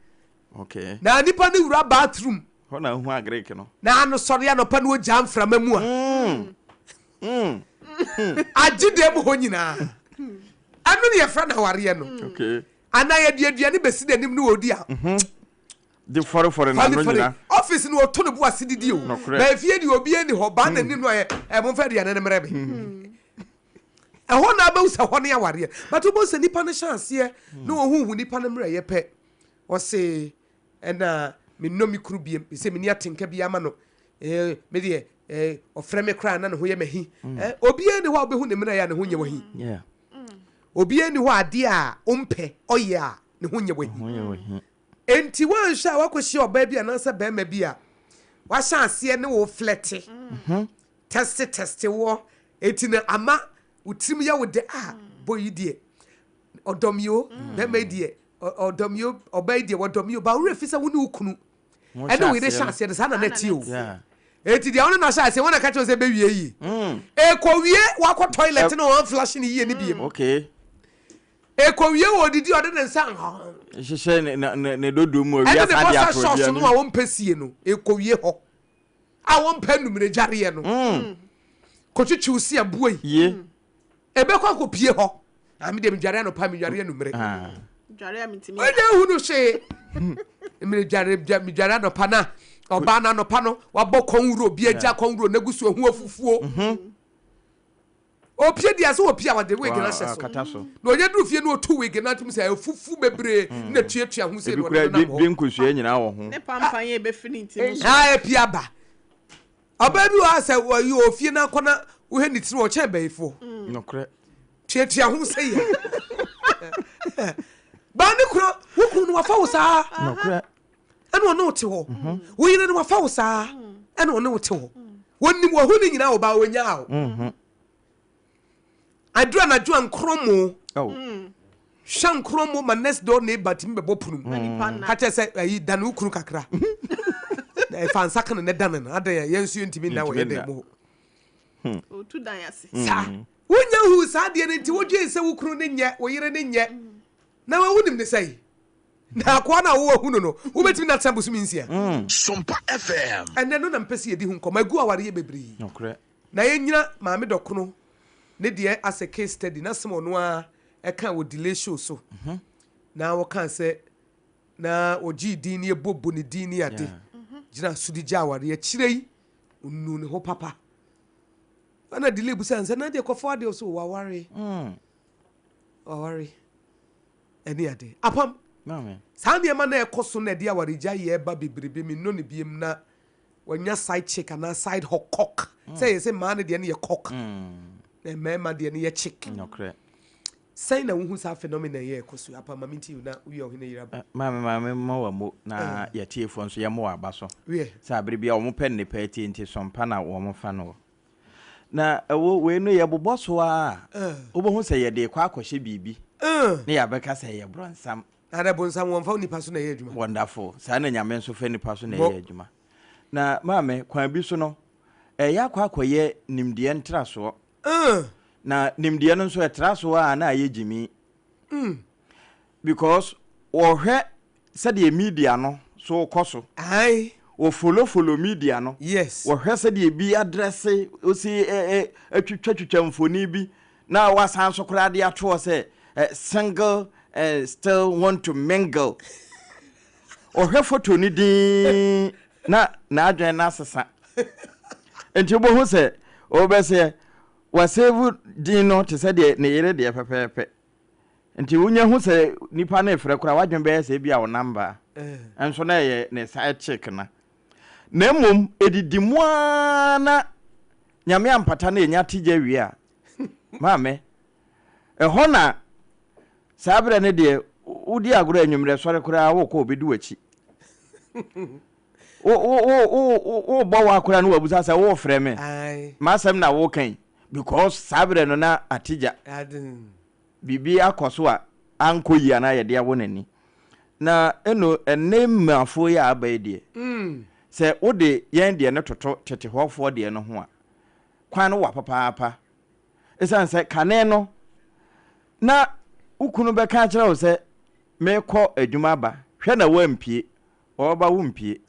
Okay. Na nipa no wura bathroom. Hɔ na ahu agric no. Na ano sɔre anɔpa na ogya mframa mu a. Agye dan mu hɔ nyinaa. Ɛno ne yɛfrɛ no awareɛ no. Okay. Anaa yɛde aduane bɛsi n'anim ne ɔdi a. De fɔrefɔre n'ano nyina. Office no ɔto ne bo ase didi o. Nokorɛ. Na efie deɛ obiara ni hɔ baa n'anim no ayɛ ɛ momfa aduane no mmerɛ me. Ɛhɔ na abɛhu sɛ hɔ ne awareɛ. But wobɛhu sɛ nipa no hyɛ aseɛ na ɔhuhu nipa no mmerɛyɛ pɛ. Ɔse ɛna mennɔ me kunu biem sɛ menni atenka biara ma no. Eh, me deɛ eh, ɔfrɛ me koraa na ne ho yɛ m'ahi. Eh, obiara ni hɔ a wobɛhu ne mmerɛyɛ a ne ho nyɛ wahi. Yeah. Obiara ni hɔ a adeɛ a ɔmpɛ ɔyɛ a ne ho nyɛ wahi. Enti woanhwɛ a woakɔhyia ɔbaa bi anaasɛ barima bi a wahyɛ aseɛ ne wo flɛte, tɛste tɛste woɔ, enti no ama wo tirim yɛ wo dɛ, ah, boy yi deɛ ɔdɔ me o, barima yi deɛ ɔdɔ me o, ɔbaa yi deɛ wɔdɔ me o, ba wo werɛ fi sɛ wo ne wo kunu ɛne wo yere hyɛ aseɛ no saa na na ɛteɛ o. Enti deɛ wo ne no ahyɛ aseɛ wɔn na ka kyerɛ wo sɛ ɛbɛwie yie. Ɛkɔwie wakɔ toilet na wɔn flush no yie ne biem. Okay. Ekowie wɔ odidi a ɔde ne nsa hyehyɛ ne ne ne dodo mu awia ɛne ne saa de bɔsa ato shorts aduane no mu. a wɔmpɛ sie no ekowie hɔ a wɔmpɛ numere dwareɛ no Mm. kotwitwiw se aboa yi Ye. ebɛkɔ akɔpie hɔ na me deɛ medware anɔpa medware anumere Ah. Dware a mentumi ɔnyɛ hu no hwee medware medware anɔpa na ɔbaa no anɔpa no wabɔ kɔnwuro obi agya kɔnwuro na gu so ehu afufuo Opie deɛ sɛ opie a wɔde wig no ahyɛ so na ɔnya duru fie na ɔtu wig no atom sɛ afufu bebree mm. na tuatua ho sɛ na ɔde nam hɔ. Ebi nkosua nyinaa wɔ ho. Ne pampan yɛ ebɛfiri ne ti mu so. Ah, epi aba. Ɔbaa bi wɔ ha sɛ wɔyi ofie na akɔ na wohɛ ne tiri ɔkyɛn bɛyifoɔ. Mm. Nokorɛ. Tuatua ho sɛ yɛ. Baa ne kura wo kunu no wafa wo saa. Nokorɛ. Ɛna ɔne wo te hɔ. Mhm. Wo yere no wafa wo saa. Ɛna ɔne wo te hɔ. Wɔnim wɔhu ne nyinaa wɔ baa wɔnyaa wo. Mhm. Aduru anadwo a nkorɔmo. Oh. Hwɛ nkorɔmo ma next door neighbor tumi bɛbɔ pono mu. Mm. Ka kyerɛ sɛ ayi dane wo kunu kakra. Na ɛfa nsa ka no na dane no. Adan a yɛn nso yɛntumi nna wɔ yɛn dan mu hɔ. Hmm. Otu dan ase. Saa. Wonya hu saa adeɛ no nti wodwen sɛ wo kunu ne nyɛ, wo yere ne nyɛ. Na wonim ne sɛe. Na akoa no a wowɔ hu no no, wobɛtumi no atena bosome nsia. Sompa FM. Ɛnɛ no na mepɛ sɛ yɛdi ho nkɔmmɔ. Agu awareɛ bebree. Nokorɛ. Na yɛnyina Maame Dɔkono ne deɛ as a case study, n'asɛm a ɔno ara ɛkaa wɔ Delay Show so. Na ɔkaa sɛ na ɔgyee din ne yɛbɔbɔ ne din ne ade. Gyina so de gyaa awareɛ. Akyire yi, ɔnuu ne ho papa. Ɛna Delay busaa no sɛ, na deɛ kɔfa adeɛ ɔsɛ waware. Waware. Ɛne ade. Apam. Saa nneɛma no a ɛkɔ so na ɛde awaregyaeɛ ba bebrebe, mennɔ no biom na wanya side chick anaa side hɔ cock. Sɛ yɛ sɛ mmaa no deɛ no yɛ cock na mmarima deɛ no yɛ chick. Sɛn na wohu saa phenomena yi a ɛkɔ so yi? Apam ma menti na woyɛ ɔhene yere aba. Maame maame mma wa mo na yɛtiefoɔ nso yɛmmɔ wɔ aba so. Wiɛ. Sɛ abere bi a wɔn pɛ nnepa atie nti sɔmpa na wɔn fa no. Na ɛwɔ wei no yɛbobɔ so ara a, wobɛhu sɛ yɛde rekɔ akɔhyɛ biribi na yɛabɛka sɛ ɛyɛ brɔnsam. Na dɛ bonsam wɔmfa onipa so na ɛyɛ adwuma. Wonderful. Saa na Nyame nso fa nipa so na ɛyɛ adwuma. Na maame, kwan bi so no, ɛyɛ akɔ akɔyɛ nimdeɛ ntrasoɔ. Na nimdeɛ no nso ɛtra so a na ayɛ gyimi. Because wɔhwɛ sɛdeɛ media no so kɔ so. Aye. Wɔ follow follow media no. Yes. Wɔhwɛ sɛdeɛ ebi adrɛse, osi ɛ ɛ atwitwa twitwa mfoni bi na wasan so koraa de ato hɔ sɛ ɛ single and still want to mingle. Ɔhwɛ photo no dinn na n'adwene no asesa. Nti wobɛhu sɛ ɔbɛsɛ wasave din no te sɛ deɛ ne yere deɛ pɛpɛɛpɛ. Nti wonya hu sɛ nipa no refrɛ koraa w'adwene bɛyɛ sɛ ebia wo number nso na ɛyɛ ne side chick no. Na mmom ɛdidi mu ara na Nyame ampata na ɛnya te gya wie a, maame, ɛhɔ na saa berɛ no deɛ wodi agorɔ anwummerɛ sɔre koraa wokɔ ɔbɛdi w'akyi. Wobɔ wa koraa no wabusa sɛ wofrɛ me, m'asɛm na woka yi because saa berɛ no na ate gya. Biribi akɔ so a ankɔ yie anaa yɛde awɔ n'ani. Na eno ɛnne mmafoɔ yi a aba yi deɛ, sɛ wode yɛn deɛ no toto tete hɔfoɔ deɛ no ho a, kwan no wa papaapa. Esiane sɛ kane no, na wo kunu bɛka akyerɛ wo sɛ, merekɔ adwuma aba, hwɛ na woampue, Ɔba wo mpie.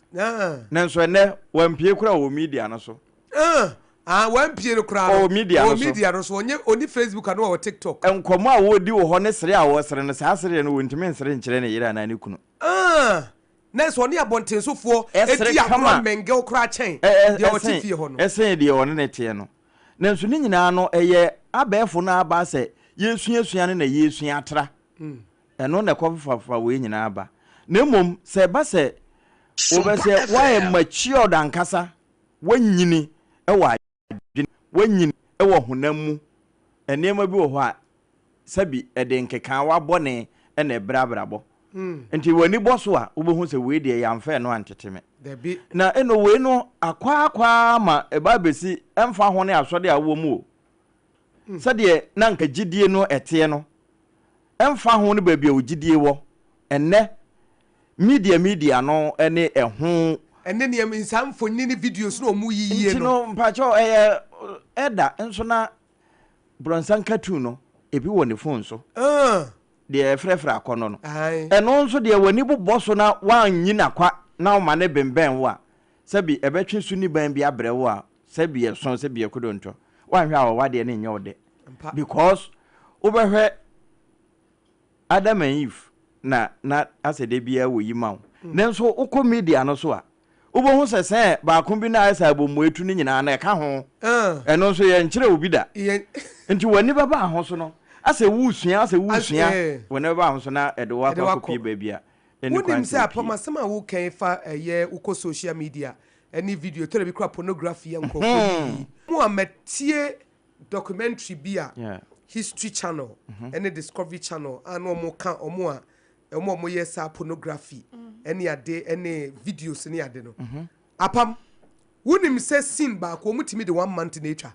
Nanso ɛnɛ wampie koraa ɔwɔ media no so. Ah, wampie no koraa no. Ɔwɔ media no so. Ɔwɔ media no so. Ɔnyɛ ɔni Facebook ano ɔwɔ TikTok. Nkɔmɔ a wɔredi wɔ hɔ ne sere a wɔresere no, saa sereɛ no wɔntumi nsere nkyerɛ ne yere anaa ne kunu. Ah, nanso ɔne abɔntensofoɔ di agorɔ mɛngɛw koraa kyɛn deɛ ɔte fie hɔ no. Ɛsen deɛ ɔne no teɛ no. Nanso ne nyinaa no ɛyɛ abɛɛfo no aba sɛ yɛresuasua no na yɛresua atra. Ɛno na ɛkɔfafa wei nyinaa ba. Na mmom sɛ ɛba sɛ wobɛ sɛ woayɛ matured ankasa, woanyini wɔ adwene, woanyini wɔ honam mu, nneɛma bi wɔ hɔ a sɛbi ɛde nkekaawa bɔne na ɛbrɛ abrabɔ. Nti w'ani bɔ so a, wobɛhu sɛ wei deɛ yɛamfa ɛno antete me. Na ɛno wei no akɔ akɔ ara ma ɛba abɛsi ɛmfa ho ne asɔre a wowɔ mu o, sɛdeɛ na anka gyidie no teɛ no, ɛmfa ho ne baabi a wo gyidie wɔ ɛnnɛ, media media no ne ɛho. Ɛne nneɛma, saa mfonini ne videos no a wɔn yiyie Nti no. no, mpakyɛw, ɛyɛ ɛda nso na brɔnsan cartoon no, ebi wɔ ne phone so. Deɛ ɛfrɛfrɛ akɔnnɔ no. Ɛno nso deɛ w'ani bobɔ so na woanyi no akwa na woma no bembɛn wo a, sɛbi ɛbɛtwe su ne ban bi abrɛ wo a, sɛbi ɛso, sɛbi ɛkodontɔ. Woanhwɛ a w'adeɛ no nyɛ wo dɛ. Because wobɛhwɛ Adam and Eve na na asɛ da biara wɔyi ma wo. Nanso wokɔ media no so a, wobɛhu sɛ sɛ baako bi na ayɛ sɛ abommoetu no nyinaa no ɛka ho. Ɛno nso yɛnkyerɛ obi da. Nti w'ani bɛba ho so no, asɛ woresua, asɛ woresua, w'ani bɛba ho so na ɛde wo akɔ akɔpie baabi a ɛnni Wonim kwan sɛ sɛ apam wopie. asɛm a woka yi fa ɛyɛ wokɔ social media ɛne video tɔ da bi koraa pornography a nkurɔfoɔ yiyi. Mo a matie documentary bi a History Channel ɛne Discovery Channel a na wɔn ka wɔn a wɔn a wɔyɛ saa pornography ɛne ade ɛne videos ne ade no. Apam, wonim sɛ scene baako wɔn tumi de one month na etwa.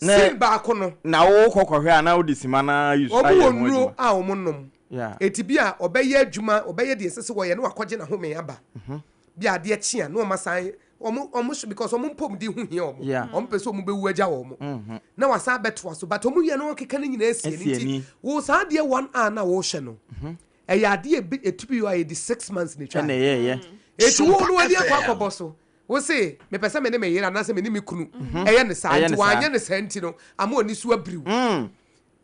Scene baako no. Na wo kɔ kɔhwɛ a na wode sima na ayi Wɔn ayɛ wɔ ho nnuro adwuma. a wɔn nom. Eti bi a ɔbɛyɛ adwuma, ɔbɛyɛ deɛ ɛsɛ sɛ wɔyɛ na wakɔgye n'ahome aba. Bi a adeɛ kye a na wɔn asan wɔn wɔn so because wɔn mpɔmuden ho hia wɔn. Wɔn pɛ sɛ wɔn bɛwu agya wɔn. Na wasan abɛtoa so but wɔn wie na wɔkeka ne nyinaa sie no nti wo saa adeɛ one hour na wɔrehyɛ no ɛyɛ adeɛ ebi etubi yɔ a yɛdi six months na etwa. Ɛna ɛyɛɛyɛ. Eti wo no wani akɔ akɔbɔ so. Wo se mepɛ sɛ me ne me yere anaasɛ me ne me kunu ɛyɛ ne saa nti wanyɛ ne saa nti no ama ɔni so abiriw.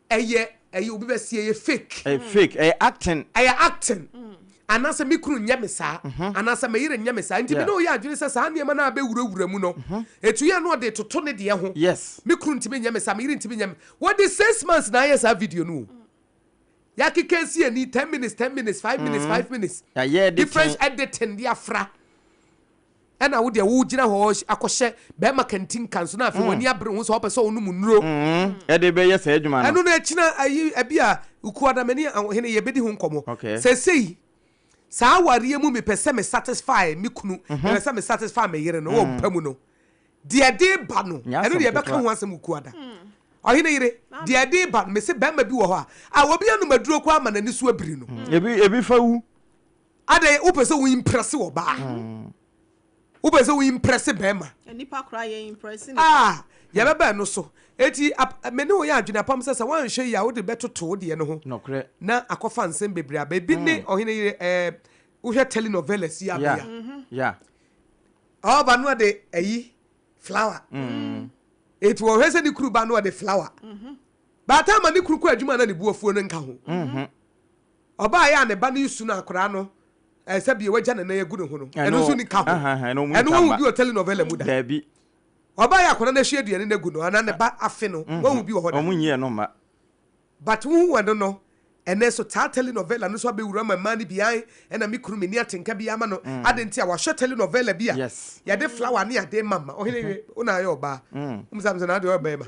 Ɛyɛ ɛyɛ obi bɛ si ɛyɛ fake. Ɛyɛ fake ɛyɛ acting. Ɛyɛ acting anaasɛ me kunu nyɛ me saa anaasɛ me yere nyɛ me saa nti me ne wo yɛ adwene sɛ saa nneɛma no a bɛwurawura mu no etu yɛ no ɔde toto ne deɛ ho. Yes. Me kunu ntumi nyɛ me saa me yere ntumi nyɛ me wɔde 6 months na ayɛ saa video no o. Yɛakeka asi ani 10 minutes 10 minutes 5 minutes 5 minutes Yɛayɛ editing. Different editing de afra. Ɛna wo deɛ wogyina hɔ akɔhyɛ bɛrima kantinka nso na afei w'ani abere ho sɛ ɔpɛ sɛ ɔnom nnuro. Ɛde bɛyɛ saa adwuma no. Ɛno no akyina ayi ɛbi a Ukuadamani ɔhene yɛbɛdi ho nkɔmmɔ. Sɛsei saa awareɛ mu mepɛ sɛ me satisfy me kunu, mepɛ sɛ me satisfy me yere no wɔ mpa mu no, deɛ ɛde ba no, ɛno deɛ yɛbɛka ho asɛm Ukuada. Ɔhene yere, deɛ ɛde ba no, mese bɛrima bi wɔ hɔ a, a obi anom aduro koraa ma n'ani so abiri no. Ebi ebi fa wu. Adɛn wopɛ sɛ wo impress ɔbaa? Wopɛ sɛ wo impress bɛrima? Nipa koraa yɛ impress nipa. Ah, yɛbɛba ɛno so. Eti me ne wo yɛ adwene apam sɛ sɛ woanhwɛ yie a wode bɛtoto wo deɛ no ho. Nokorɛ. Na akɔfa nsɛm bebree aba. Ebi ne ɔhene yere ɛɛ wohwɛ telenovelas yi abɛya. Yeah. Ɔba no ɔde ayi flower. Eti wɔhwɛ sɛ ne kuru ba no ɔde flower. Baatan ma ne kuru kɔ adwuma na ne bu afuo no nka ho. Ɔbaa yɛ a ne ba no resu no akwadaa no sɛ bia wagya ne nan agu ne ho no, ɛno nso ni ka ho. Ɛno wahu bi wɔ telenovela mu da? Daabi. Ɔbaa yɛ akwadaa no ahwie aduane no agu no anaa ne ba afe no, wahu bi wɔ hɔ da? Wɔn nyi ɛno mma. But wohu ɛno no, ɛnɛ so taa telenovela no so abɛwura ma mmaa no bi ae ɛna me kunu menni atenka biara ma no adɛn nti a wahwɛ telenovela bi a yɛde flower ne ade ma ma ɔhene wie wo na ayɛ ɔbaa womusa me sɛ na adeɛ ɔyɛ bɛrima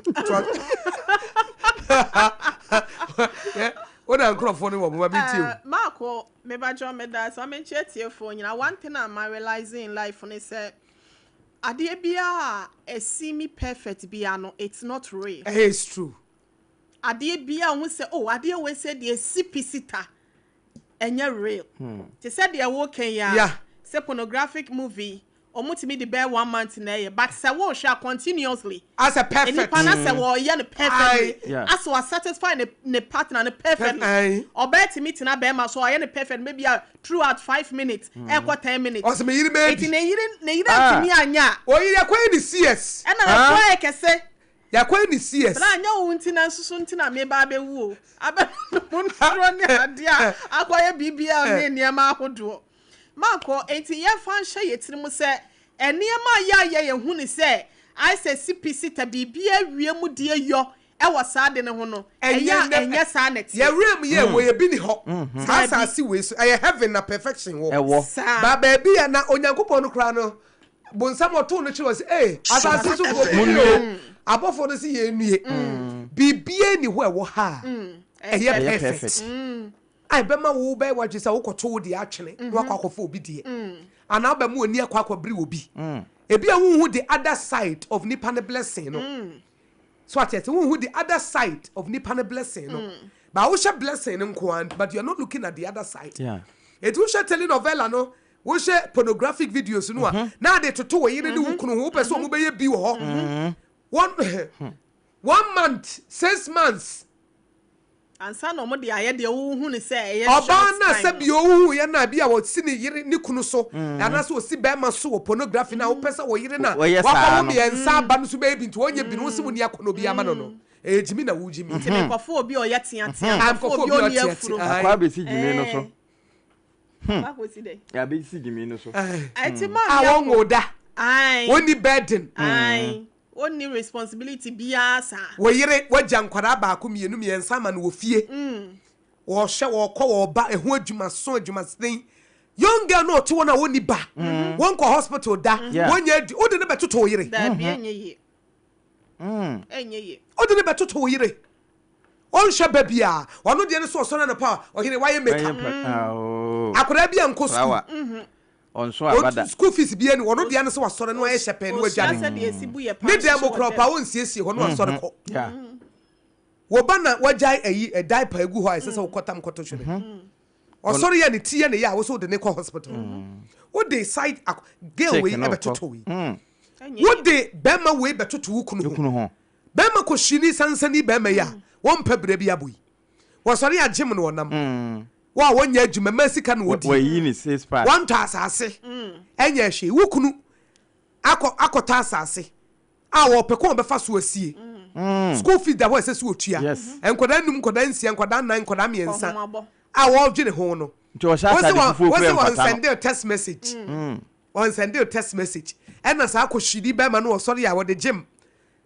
wo na nkurɔfoɔ no wɔ moma mentie o. Maako mebakyɛw meda ase ma menkyerɛ tiefoɔ nyina one thing a ma realise in life ne sɛ adeɛ biara a ɛsi me perfect biara no it's not real. It's true. Adeɛ biaa wohu sɛ oh adeɛ wei sɛ deɛ ɛsi pi sita ɛnyɛ real te sɛ deɛ woka yi ara sɛ pornographic movie ɔmo tumi de bɛyɛ one month na ɛyɛ but sɛ wohwɛ a continuously Asɛ perfect nipa no asɛ wɔyɛ no perfectly asɛ wa satisfy ne ne partner no perfectly ɔbaa tumi tena bɛrima so ɔyɛ no perfect maybe a throughout 5 minutes ɛkɔ 10 minutes. Ɔsɛ me yere bɛyɛ bi. Eti ne yere antumi anyɛ a. Ɔyere akɔyɛ ne CS. Ɛna ɛkɔ ayɛ kɛse. Yɛakɔyɛ ne CS. Bra, nyɛ wo nti na nso so nti na meba abɛwu o. Abɛnom nnuro ne adeɛ a akɔyɛ BBL ne nneɛma ahodoɔ. Mankɔ, enti yɛmfa nhyɛ yɛn tirim sɛ nneɛma a yɛ a yɛ yɛhu ne sɛ ayɛ sɛ sipi sita biribi awie mu deɛ yɔ wɔ saa ade no ho no, ɛyɛ a ɛnyɛ saa na ɛteɛ. Yɛ werɛ mu yɛ wɔ yɛ bi ni hɔ. Saa asase wei so, ɛyɛ heaven na perfection wɔ. Ɛwɔ. Saa. Ba baabi a na Onyankopɔn no koraa no, Bonsam ɔtoo no kyerɛ ɔse, Ee, asase so foɔ monnue o! Abɔfoɔ no se yɛnnue. Biribiara nni hɔ a ɛwɔ ha a ɛyɛ perfect a ɛbɛma wo bɛyɛ w'adwene sɛ wokɔto wo deɛ atwene na wakɔ akɔfa obi deɛ anaa wobɛma w'ani akɔ akɔbere obi. Ebi a wonhu the other side of nipa no blessing no. So ate ase wonhu the other side of nipa no blessing no. Ba wohyɛ blessing no nko ara but you are not looking at the other side. Eti wohwɛ telenovela no Wohwɛ pornographic videos no a, na ade toto wo yere ne wo kunu ho, wopɛ sɛ wɔn bɛyɛ bi wɔ hɔ. One, one month, 6 months. Ansa na wɔn de ayɛ deɛ wohu ne sɛ ɛyɛ short Ɔbaa no a time sɛ no. bi ohuhu yɛ no a bi a wɔsi ne yere ne kunu so anaasɛ ɔsi bɛrima so wɔ pornography no a wopɛ sɛ wo yere no a Wɔyɛ saa wakɔwo no. mmiɛnsa aba no so bɛyɛ bi nti wɔnyɛ bi no wo se wo ni akɔnɔ bi ama no no ɛyɛ gyimi na wogyimi. Nti mekɔfo obi a ɔyɛ teatea, Ah, mekɔfo nkɔfo obi obi a a ɔnni ɔteatea. afuro. Aye. Akɔ abɛsi gyimi no so. Akɔsi dɛ. Abɛsi gyimi no so. Ɛti A maame wɔn akɔ. wo da. Ae. Wɔnni burden. Ae. Ɔnni responsibility biara saa. Wo yere wagya nkwadaa baako mmienu mmiɛnsa ama no wɔ fie. Wɔhwɛ wɔkɔ wɔba ɛho adwuma so adwumaden. Young girl no ɔte hɔ no a wɔnni ba. Wɔnkɔ hospital da. Wɔnyɛ adi wode ne bɛtoto wo yere. Daabi ɛnyɛ yie. Ɛnyɛ yie. Wode ne bɛtoto wo yere. Ɔnhwɛ ba biara. Ɔno deɛ no so ɔsɔre anɔpa a ɔhene wayɛ makeup. Akwadaa bi a nkɔ school. Ɔnso aba da. School fees bi ani ɔno deɛ no sɛ wasɔre no ayɛ hyɛ pɛɛ no Osua wadwane. sɛdeɛ esi bu yɛ Ne paa dan mu hyehyɛ wɔ koraa dɛm. ɔpa ɔnsiesie hɔ no wasɔre kɔ. Wo ba na wagyae ayi ɛ diaper egu hɔ a ɛsɛ sɛ wokɔtam kɔto hwene. Ɔsɔre yɛ ne ti yɛ ne yɛ a wosɛ wode ne kɔ hospital. Wode side girl wei Chick no ɛbɛtoto kɔ. wei. Ɛnyɛ yie. Wode bɛrima wei bɛtoto wo kunu ho. Kunu ho. Bɛrima kɔhyini sansani bɛrima yi a wɔmpɛ berɛ bi abɔ yi. Wɔsɔre a gym no ɔnam. Wo a wɔnyɛ adwuma mma sika na wɔdi. Wɔyi ne six pack. Wɔntɔ asase. Ɛnyɛ hwee. Wo kunu akɔ akɔtɔ asase a wɔpɛ kɔn bɛfa so asie. School fees da hɔ a ɛsɛ sɛ wɔtua. Nkwadaa num, nkwadaa nsia, nkwadaa nnan, nkwadaa mmiɛnsa Kɔhomabɔ. a wɔredwene ho no. Nti ɔhyɛ Wɔsɛ atade wɔn fufuo wɔsɛ kura wɔn mfata no. send text message. Wɔn send text message. Ɛna saa kɔhyini bɛrima no wɔsɔre a wɔde gym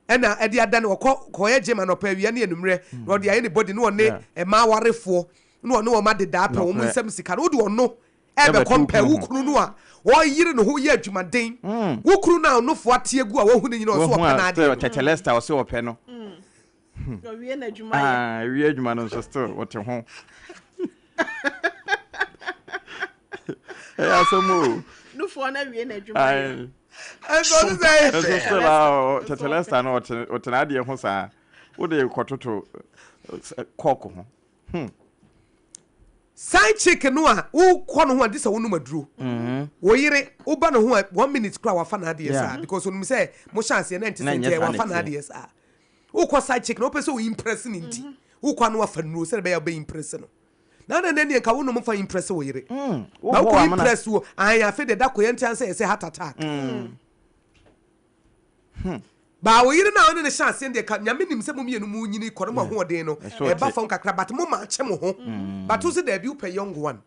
ɛna ɛde ada no wɔkɔ kɔyɛ gym anɔpa awia ne anummerɛ na ɔde ayɛ ne body ne ɔne mmaa awarefoɔ na ɔne wɔn adedaa pɛ wɔn nsam sika no wode ɔno ɛbɛ compare wo kunu no a ɔyere ne ho yɛ adwumaden wo kunu no a ɔnofoɔ ate agu a wahu ne nyina ɔso ɔpɛ n'adeɛ. Tɛtɛlɛsta ɔsɛ ɔpɛ no. Ɔwie n'adwuma yɛ. Ah, wie adwuma no nso still wɔte ho. Ɛyɛ asɛm o. Nufoɔ no awie n'adwuma yɛ. Ɛnso ɔno sɛ Ɛnso still a tɛtɛlɛsta no ɔte ɔte n'adeɛ ho saa. Wode kɔtoto kɔɔko ho. Side chick no a wokɔ no ho a de sɛ wonom aduro wo yere woba no ho a one minute kora wafa n'adeɛ saa because onim sɛ mohyɛ aseɛ na ɛnte Na sɛ ɛnyɛ nti saa na wafa ɛteɛ. n'adeɛ saa. Wokɔ side chick na wopɛ sɛ wo impress ne nti wokɔ ano wafa nnuro sɛde bɛyɛ a wobɛ impress no na na na neɛ nka wonom fa impress wo yere na Wobɔ wokɔ w'amena. impress wo ayi afei de da kɔ yɛn nkyɛn sɛ yɛsɛ heart attack baa wo yere no a ɔne ne hyɛ aseɛ deɛ ka Nyame nim sɛ mo mmienu mu nyini kɔ no mo ahoɔden no Ɛso ɛba te. fam kakra but mo ma akyɛ mo ho but wo sɛ daabi wopɛ young one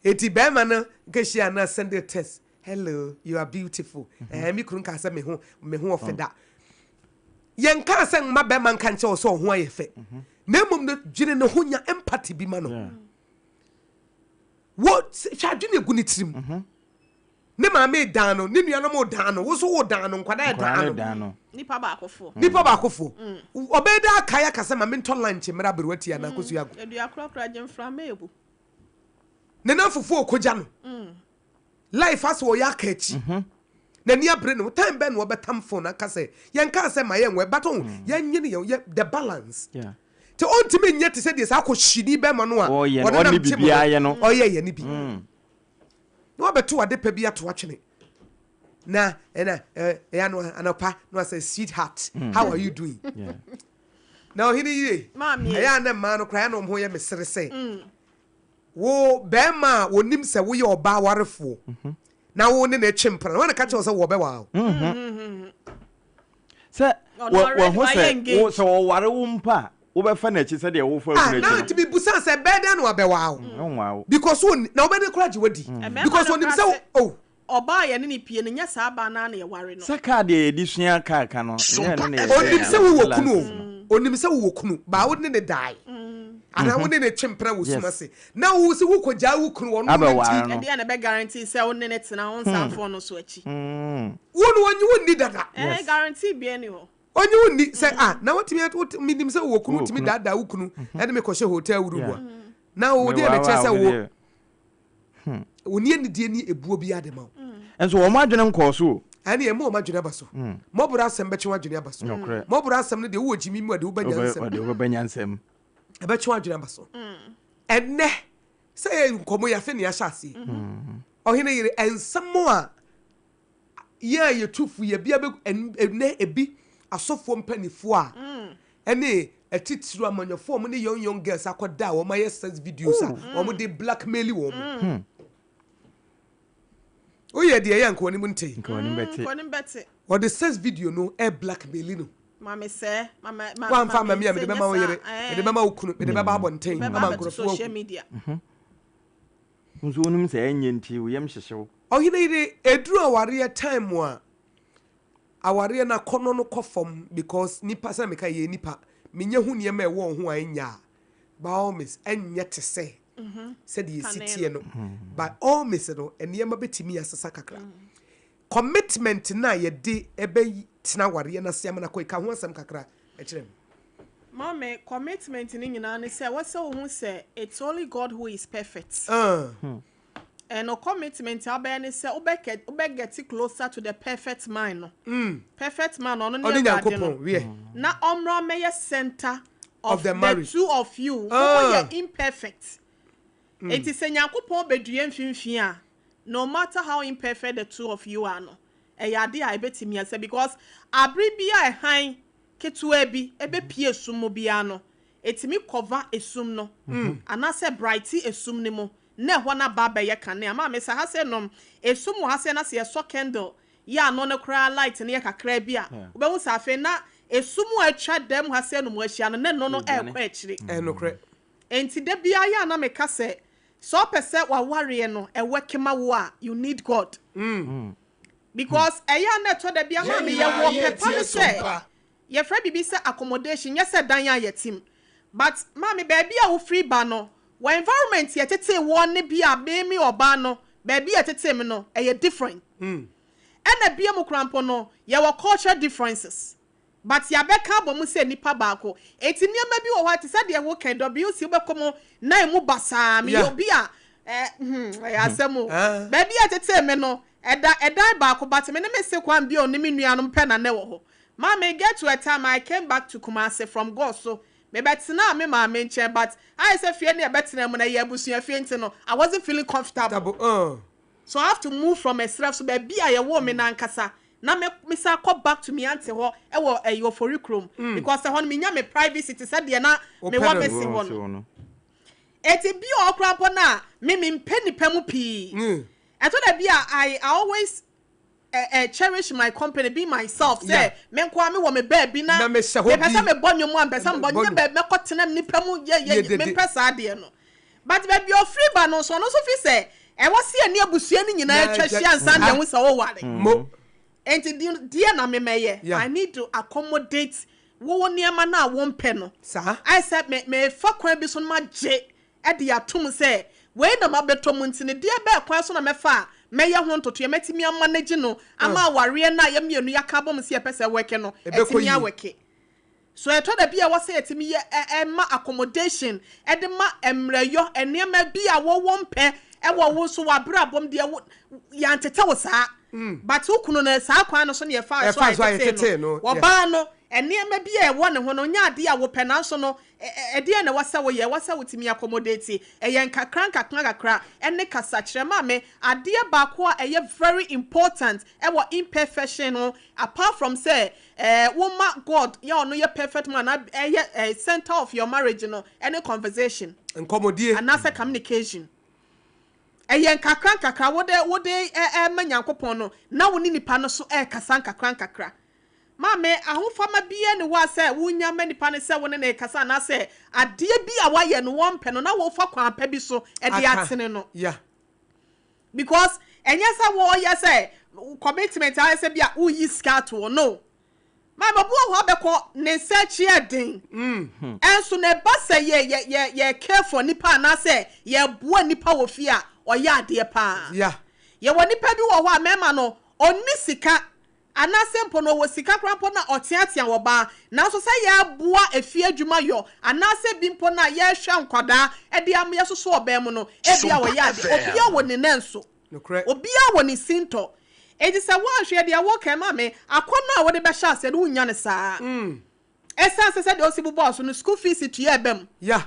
eti bɛrima no nkahyia na send a text, "Hello, you are beautiful." Me kunu nka sɛ me ho ɔfɛ da. Yɛnkaa sɛ mma bɛrima nka nkyerɛ wo sɛ ɔho ayɛ fɛ, na mmom no dwene ne ho, nya empathy bi ma no. Wo hwɛ adwene egu ne tirim. Mhm. Ne maame dan no, ne nuanom dan no, wo nso wo dan no, nkwadaa dan no. Nipa baakofo. Nipa baakofo. Mm. Ɔbɛyɛ dɛ akae aka sɛ ma mentɔ lunch mmerɛ aberewa ti anaa kosua ago. Adua korakora gye mframa ebu. Ne namfofo okogya no. Mm. Life asɛ ɔyɛ aka akyi. Mhm. N'ani abere ne ho. Time bɛn na ɔbɛtam phone aka sɛ yɛnkaa sɛ ma yɛnwɛ but ɔn mm. yɛnyene yɛn yɛ the balance. Yeah. Nti ɔntumi nyɛ te sɛ deɛ saa kɔhyini bɛrima no a ɔne nam te mu no ɔyɛ yɛ no bi. Mm. Na wabɛto ade pa bi ato atwene. Na ɛna ɛyɛ ano anɔpa na wasɛ sweetheart mm. how are you doing? Yeah. Na ɔhene yie ɛyɛ a na mmaa no koraa ɛna wɔn ho yɛ mesere sɛ mm. Wo barima a wɔnim sɛ woyɛ ɔbaa warefoɔ na wo ne no retwe mpena no, hwan na ka kyerɛ wo sɛ wɔbɛwaa wo? Sɛ wɔho sɛ wo sɛ wɔware wo mpo a wobɛfa n'akyi sɛdeɛ wofa ah, na nti mebusa sɛ bɛɛ dɛn na wabɛwaa wo? Because wo na wobɛde kora gye wadi because onim sɛ oh. Ɔbaa a yɛne no pie no, nyɛ saa baa no ara na yɛware no. Sɛ kaa deɛ yɛde sua kaa ka no, nyɛ ɛno na yɛde Onim sɛ wowɔ kunu o, onim sɛ wowɔ kunu, baa wo ne no dae, anaa wo ne no twe mpena wɔ sum ase, na wo se wokɔgyaa wo kunu ɔno no nti. Ɛdeɛn na ɛbɛ guarantee sɛ wo ne no tena a ɔnsan mfa ɔno nso akyi? Wo no ɔnye wo nni dada. Ɛɛ, guarantee biara nni hɔ. Ɔnye wo nni sɛ ah, na wotumi, menim sɛ wowɔ kunu, wotumi daadaa wo kunu de me kɔhyɛ hotel room a, na wo deɛ na ɛkyerɛ sɛ wo. Hmm. Wɔnni anidie ne ebuo biara de ma wo. Nso wɔn adwene nkɔɔ so o. Ɛne ɛma wɔn adwene aba so. Hmm. Mɔborɔ asɛm bɛtwe wɔn adwene aba so. Nokorɛ. Mɔborɔ asɛm no deɛ wowɔ gyimi mu a de wobɛ nyansɛm. Ɔde wobɛ nyansɛm. Ɛbɛtwe wɔn adwene aba so. Hmm. Ɛnɛ sɛ yɛ nkɔmɔ yɛ afe ne ahyɛ aseɛ. Ɔhene yere nsɛm a Yɛn a yɛtu fo yi, ebi abɛ, ɛnnɛ ebi asɔfoɔ mpanimfoɔ a, ɛne atitiriw amanyɔfoɔ a wɔne young young girls akɔda a wɔayɛ sex videos a wɔde blackmail wɔn. Woyɛ deɛ ɛyɛ a nka wɔn anim nte. Nka wɔn anim bɛte. Nka wɔn anim bɛte. Wɔde sex video no ɛ blackmail no. Maame sɛ, mama ma Woamfa amma me a, mede bɛma wo yere, mede bɛma wo kunu, mede bɛba abɔnten ama nkurɔfoɔ ahu. Wo nso wonim sɛ ɛnyɛ nti wo yam hyehye wo. Ɔhene yere, ɛduru awareɛ time a, awareɛ no akɔnnɔ no kɔ fam because nipa, sɛdeɛ meka yɛyɛ nipa, menya hu nneɛma a ɛwɔ wo ho a ɛnyɛ a, by all means ɛnyɛ te sɛ sɛdeɛ ɛsi teɛ no, by all means no nneɛma bɛtumi asesa kakra. Commitment no a yɛde bɛtena awareɛ no ase ama no akɔ yi, ka ho asɛm kakra kyerɛ me. Maame, commitment no nyinaa ne sɛ ɛwɔ sɛ wohu sɛ it's only God who is perfect. And wo commitment a wobɛyɛ ne sɛ wobɛ wobɛ get closer to the perfect man no. Perfect man no, ɔno ne Ɔne Awurade no. Nyankopɔn, wiɛ. Na ɔmmra mmɛyɛ center Of of the the marriage. two of you. Mo moyɛ imperfect. Enti sɛ Nyankopɔn bɛdua mfimfini a, no matter how imperfect the two of you are no, ɛyɛ ade a ɛbɛtumi asɛ because abere bi a ɛhan ketewa bi ɛbɛpue esum mu biara no, ɛtumi cover esum no anaasɛ brighte esum no mu na ɛhɔ no aba abɛyɛ kanea. Maame sɛ ha sɛ nom esum wɔ ha sɛ na sɛ yɛsɔ candle yɛ ano no koraa light no yɛ kakraa bi a, wobɛhu sɛ afei na esum a atwa dan mu ha sɛ nom ahyia no na ɛno no ɛrekɔ akyire. Ɛyɛ nokorɛ. Enti da biara yɛ a na meka sɛ, sɛ wopɛ sɛ w'awareɛ no ɛwɔke ma wo a, you need God. Because ɛyɛ a na ɛtɔ da bi a Yɛn maame nyinaa yɛwɔ pɛ pa yɛretie ne sɛ Sompa. yɛfrɛ biribi sɛ accommodation, nyɛ sɛ dan a yɛte mu. But maame baabi a wofiri ba no, wɔ environment yɛtetee woɔ ne bi a me me ɔbaa no, baabi a yɛtetee me no, ɛyɛ different. Ɛna biom koraa mpo no, yɛwɔ cultural differences. But yɛabɛka abɔ mu sɛ nnipa baako. Enti nneɛma bi wɔ hɔ a te sɛ deɛ woka yi, WC wobɛkɔ mu na emu basaa. Meyɛ Yeah. obi a eh, hmm, ɛyɛ asɛm o. Ah. Baabi a ɛtetee me no, ɛda ɛdan baako but me ne me se kwan bio ne me nuanom pɛ na na ɛwɔ hɔ. Maame, get to a time I came back to Kumasi from Goso. Mebɛtenaa me maame nkyɛn but ayɛ sɛ fie no yɛbɛtenaa mu no ɛyɛ abusua fie nti no, I wasn't feeling comfortable. Tabo, uh. So I have to move from ɛserɛ so baabi a yɛwoo me no ankasa na me me san kɔ back to me aunty hɔ wɔ ɛyi Ofori kurom because ɛhɔ no me nya me privacy te sɛ deɛ na me wɔ me se hɔ no. Eti bi wɔ hɔ koraa mpo na me me mpɛ nipa mu pii. Ɛtɔ da bi a I I always eh, eh, cherish my company, be myself. Sɛ me nko ara me wɔ me baabi na Na mehyɛ hɔ mepɛ sɛ bi. mebɔ nnwom a mpɛ sɛ mebɔ Bɔ nyɛ nnwom. baabi mɛkɔ tena nipa mu yɛ yɛ Yɛ dede. mempɛ saa adeɛ no. But baabi a ɔfiri ba no nso ɔno nso fi sɛ ɛwɔ sɛ yɛne abusua no nyinaa Na atwa agya hyia ansa na ah yɛhu sɛ woware. mo. Enti deɛ na memɛyɛ? I need to accommodate wo nneɛma no a wompɛ no. Saa. Ayɛ sɛ me mefa kwan bi so no magye de atom sɛ wei na mabɛtɔ mu nti no deɛ bɛɛ kwan so na mɛfa a mɛyɛ ho ntotoeɛ, mɛtumi amanage no ama awareɛ no a yɛn mmienu yɛaka abom sɛ yɛpɛ sɛ ɛwɛke no Ɛbɛkɔ atumi yie. awɛke. So ɛtɔ da bi a ɛwɔ sɛ yɛtumi yɛ ɛ ma accommodation de ma mmerɛyɔ, nneɛma bi a wo wompɛ wɔ wo nso w'abrabɔ mu deɛ wo yɛantete wo saa but wo kunu no saa kwan no so na yɛfaa so a Yɛfaa so a yɛtetee yɛtetee no. no, yeah. Ɔbaa no, nneɛma bi a ɛwɔ ne ho no nyɛ adeɛ a wopɛ nanso no ɛ ɛ ɛdeɛn na ɛwɔ sɛ woyɛ? Ɛwɔ sɛ wotumi accommodate. Ɛyɛ nkakra nkakra nkakra ɛne kasakyerɛ. Maame, adeɛ baako a ɛyɛ very important ɛwɔ imperfection ho apart from sɛ Eh wo ma God yɛ ɔno yɛ perfect man na ɛyɛ eh center of your marriage no ɛne conversation. Nkɔmɔdie. Anaasɛ communication. Ɛyɛ nkakra nkakra wode wode ɛma Nyankopɔn no na wo ne nipa no so ɛkasa nkakra nkakra. Maame ahofama biara ni hɔ a sɛ wonya ma nipa no sɛ wo ne no rekasa anaasɛ adeɛ bi a wayɛ no wɔmpɛ no na wofa kwan pa bi so ɛde atene no. Yeah. Because ɛnyɛ sɛ wɔyɛ sɛ commitment ayɛ sɛ bi a woyi sika ato hɔ no. Maame obi wɔ hɔ abɛkɔ ne nsa akyi ɛden. Ɛnso na ɛba sɛ yɛ yɛ yɛ yɛ care for nipa anaasɛ yɛboa nipa wɔ fie a ɔyɛ adeɛ paa. Yeah. Yɛwɔ nipa bi wɔ hɔ a mɛɛma no ɔnni sika Anaasɛ mpo no ɔwɔ sika koraa mpo na ɔteatea wɔ baa, nanso sɛ yɛreboa efie adwuma yɔ anaasɛ bi mpo no a yɛrehwɛ nkwadaa de ama yɛsoso ɔbaa mu no, ebia Sompa ɔyɛ ade. FM. Obiara wɔ ne nanso. Nokorɛ. Obiara wɔ ne sintɔ. Enti sɛ woanhwɛ deɛ woreka yi, maame, akɔnnɔ a wode bɛhyɛ aseɛ no, wonnya no saa. Ɛsiane sɛ sɛdeɛ wosi bobɔɔ so no, sukuu fees tua ɛba mu. Ya.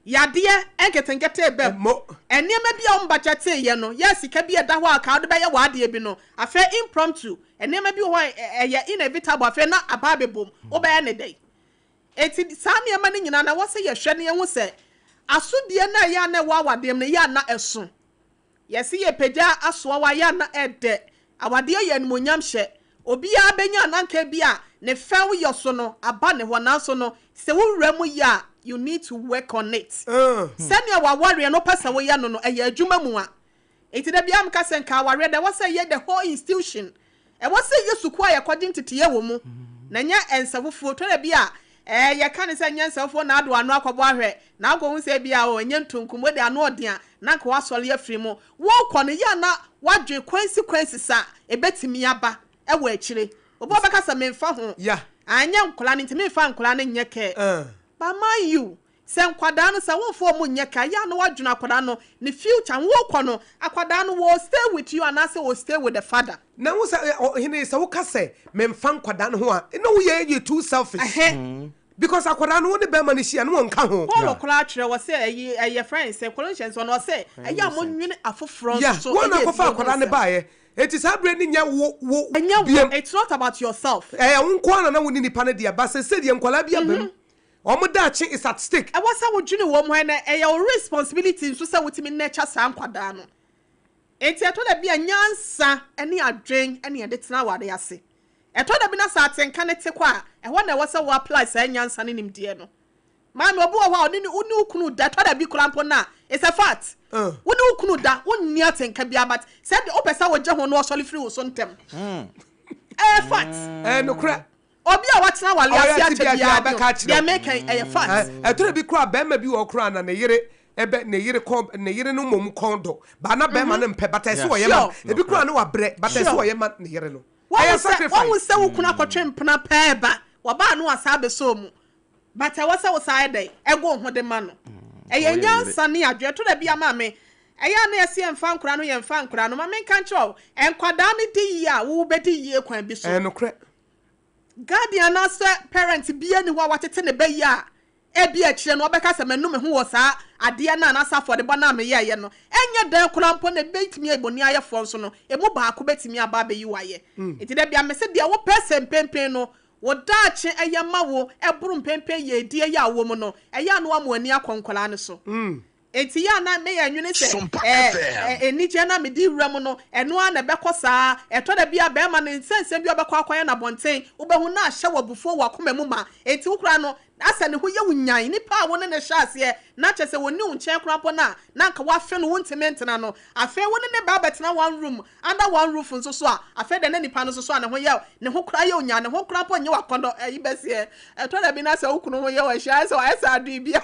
Yadeɛ nketenkete reba mu. Mo. Nneɛma bi a wɔbudgeteeɛ no, yɛ sika bi a ɛda hɔ a anka wode bɛyɛ w'adeɛ bi no, afei impromptu, nneɛma bi wɔ hɔ a ɛyɛ inevitable, afei na aba abɛbɔ mu. Wobɛyɛ no dɛn? Enti saa nneɛma no nyinaa no, ɛwɔ sɛ yɛhwɛ na yɛhu sɛ asodie no a ɛyɛ a na ɛwɔ awadeɛ mu no, ɛyɛ a na ɛso. Yɛse yɛpagya asoa wo a yɛ a na ɛdɛ. Awadeɛ yɛ animuonyam hyɛ. Obiara bɛnya ananka bi a ne fɛw yɔ so no aba ne hɔ nanso no sɛ wo wura mu yɛ a you need to work on it. Sɛnea w'awareɛ no wopɛ sɛ woyɛ no no ɛyɛ adwuma mu a. Nti da biara meka sɛ nka awareɛ deɛ ɛwɔ sɛ ɛyɛ the whole institution. Ɛwɔ sɛ ɛyɛ sukuu a yɛkɔgye nteteeɛ wɔ mu na ɛnyɛ nsafufuo. Tɔ da bi a ɛɛ yɛka no sɛ nyɛ nsafufuo na ado ano akɔbɔ ahwɛ na akɔhu sɛ ebia o ɛnyɛ ntonkum wode ano ɔden a na anka woasɔre afiri mu. Worekɔ no yɛ a na woadwene kwansi sa a ɛbɛtumi aba wɔ akyire. Obi a ɔbɛka sɛ memfa ho, anyɛ nkwadaa no nti memfa nkwadaa no nyɛ care. But mind you, Sɛ nkwadaa no sɛ wonfa wɔn nyɛ ka yɛ a na wadwene akwadaa no ne future ho wokɔ no akwadaa no wɔ stay with you anaasɛ wɔ stay with the father. Na wo sɛ ɔhene sɛ woka sɛ menfa nkwadaa no ho a na woyɛ yɛ too selfish Ɛhɛ. because akwadaa no wo ne bɛrima no hyia no wɔnka ho. Paul koraa twerɛ wɔ sɛ ɛyi ɛyɛ frɛ sɛ Colossians hɔ no ɔsɛ ɛyɛ a monwene afoforɔ Yeah, nso so wɔn na ɛyɛ akɔfa efie ho akwadaa no nsɛm. baeɛ eti saa berɛ no nyɛ wo wo Ɛnyɛ wo biem. it's not about yourself. Ɛyɛ wo nko ara na na wo ne nipa no deɛ ba sɛ sɛdeɛ nkwadaa bi aba mu Wɔn daakye is at stake. Ɛwɔ sɛ wodwene wɔn ho ɛnɛ, ɛyɛ wo responsibility nso sɛ wotumi nurture saa nkwadaa no. Enti ɛtɔ da bi a nyansa ne adwen na yɛde tena aware ase. Ɛtɔ da bi na sɛ atenka no te kɔ a, ɛhɔ na ɛwɔ sɛ wo apply saa nyansa ne nimdeɛ no. Maame, obi wɔ hɔ a ɔne ne wo ne wo kunu da, ɛtɔ da bi koraa mpo no a, it's a fact. Wo ne wo kunu da, wonni atenka biara but sɛ wopɛ sɛ wogye ho no ɔsɔre firi wo so ntɛm. Ɛyɛ fact. Ɛyɛ nokorɛ. Obi a watena aware ase akyɛ biara no, deɛ wo. meka yi, ɛyɛ fact. Ɛtɔ da bi koraa barima bi wɔ hɔ koraa na ne yere ɛbɛ ne yere kɔn ne yere no mmom kɔn dɔ ba na barima no mpɛ but ɛsɛ ɔyɛ ma ebi koraa no wabrɛ but ɛsɛ ɔyɛ ma ne yere no. Ɛyɛ sacrifice. Wahu sɛ wo kunu akɔtwe mpena pɛɛ ba, wɔbaa no wasan abɛsɔɔ mu but ɛwɔ sɛ wo san yɛ dɛn ɛgo wo ho de ma no. Ɛyɛ nyansa ne adwene. Ɛtɔ da bi a maame, ɛyɛ a na yɛse yɛmfa nkwadaa no yɛmfa nkwadaa no, ma menka nkyerɛ wo, nkwadaa no di yie a wo wobɛdi yie kwan bi so. Ɛyɛ nokorɛ. Guardian anaasɛ parent biara nni hɔ a watete ne ba yie a ebia akyire no ɔbɛka sɛ manu me ho wɔ saa adeɛ no anaasɛ afɔrebɔ no a meyɛeɛ no. Ɛnyɛ dɛn koraa mpo na ɛbɛtumi ayɛ boniayɛfoɔ nso no, ɛmu baako bɛtumi aba abɛyi wo ayɛ. Enti da biara mese deɛ wopɛ sɛ mpenpen no wo daakye yɛ ma wo ɛboro mpenpen yiedie yi a wowɔ mu no, ɛyɛ a na woama w'ani akɔ nkwadaa no so. Enti yɛ a na meyɛ nwene sɛ, Sompa ɛɛ, FM. anigyeɛ no a mede wura mu no, ɛno ara na ɛbɛkɔ saa. Ɛtɔ da bi a, barima no nsɛnsɛm bi a ɔbɛkɔ akɔyɛ no abɔnten, wobɛhu na ahyɛ wo abufuo wɔ w'akoma mu ma. Enti wo koraa no, Asɛ ne ho yɛ wo nyan, nipa a wo ne no hyɛ aseɛ na kyerɛ sɛ ɔnni wo nkyɛn koraa mpo no a na anka woafe no wontumi ntena no, afei wo ne no ba abɛtena one room under one roof nso so a, afei deɛ na nipa no nso so a ne ho yɛ ne ho koraa yɛ wo nyan, ne ho koraa mpo nyɛ wo akɔnnɔ, ɛyi bɛseɛ, ɛtɔ da bi na sɛ wo kunu ho yɛ wo ahyia ayɛ sɛ wayɛ sɛ adoe bi a,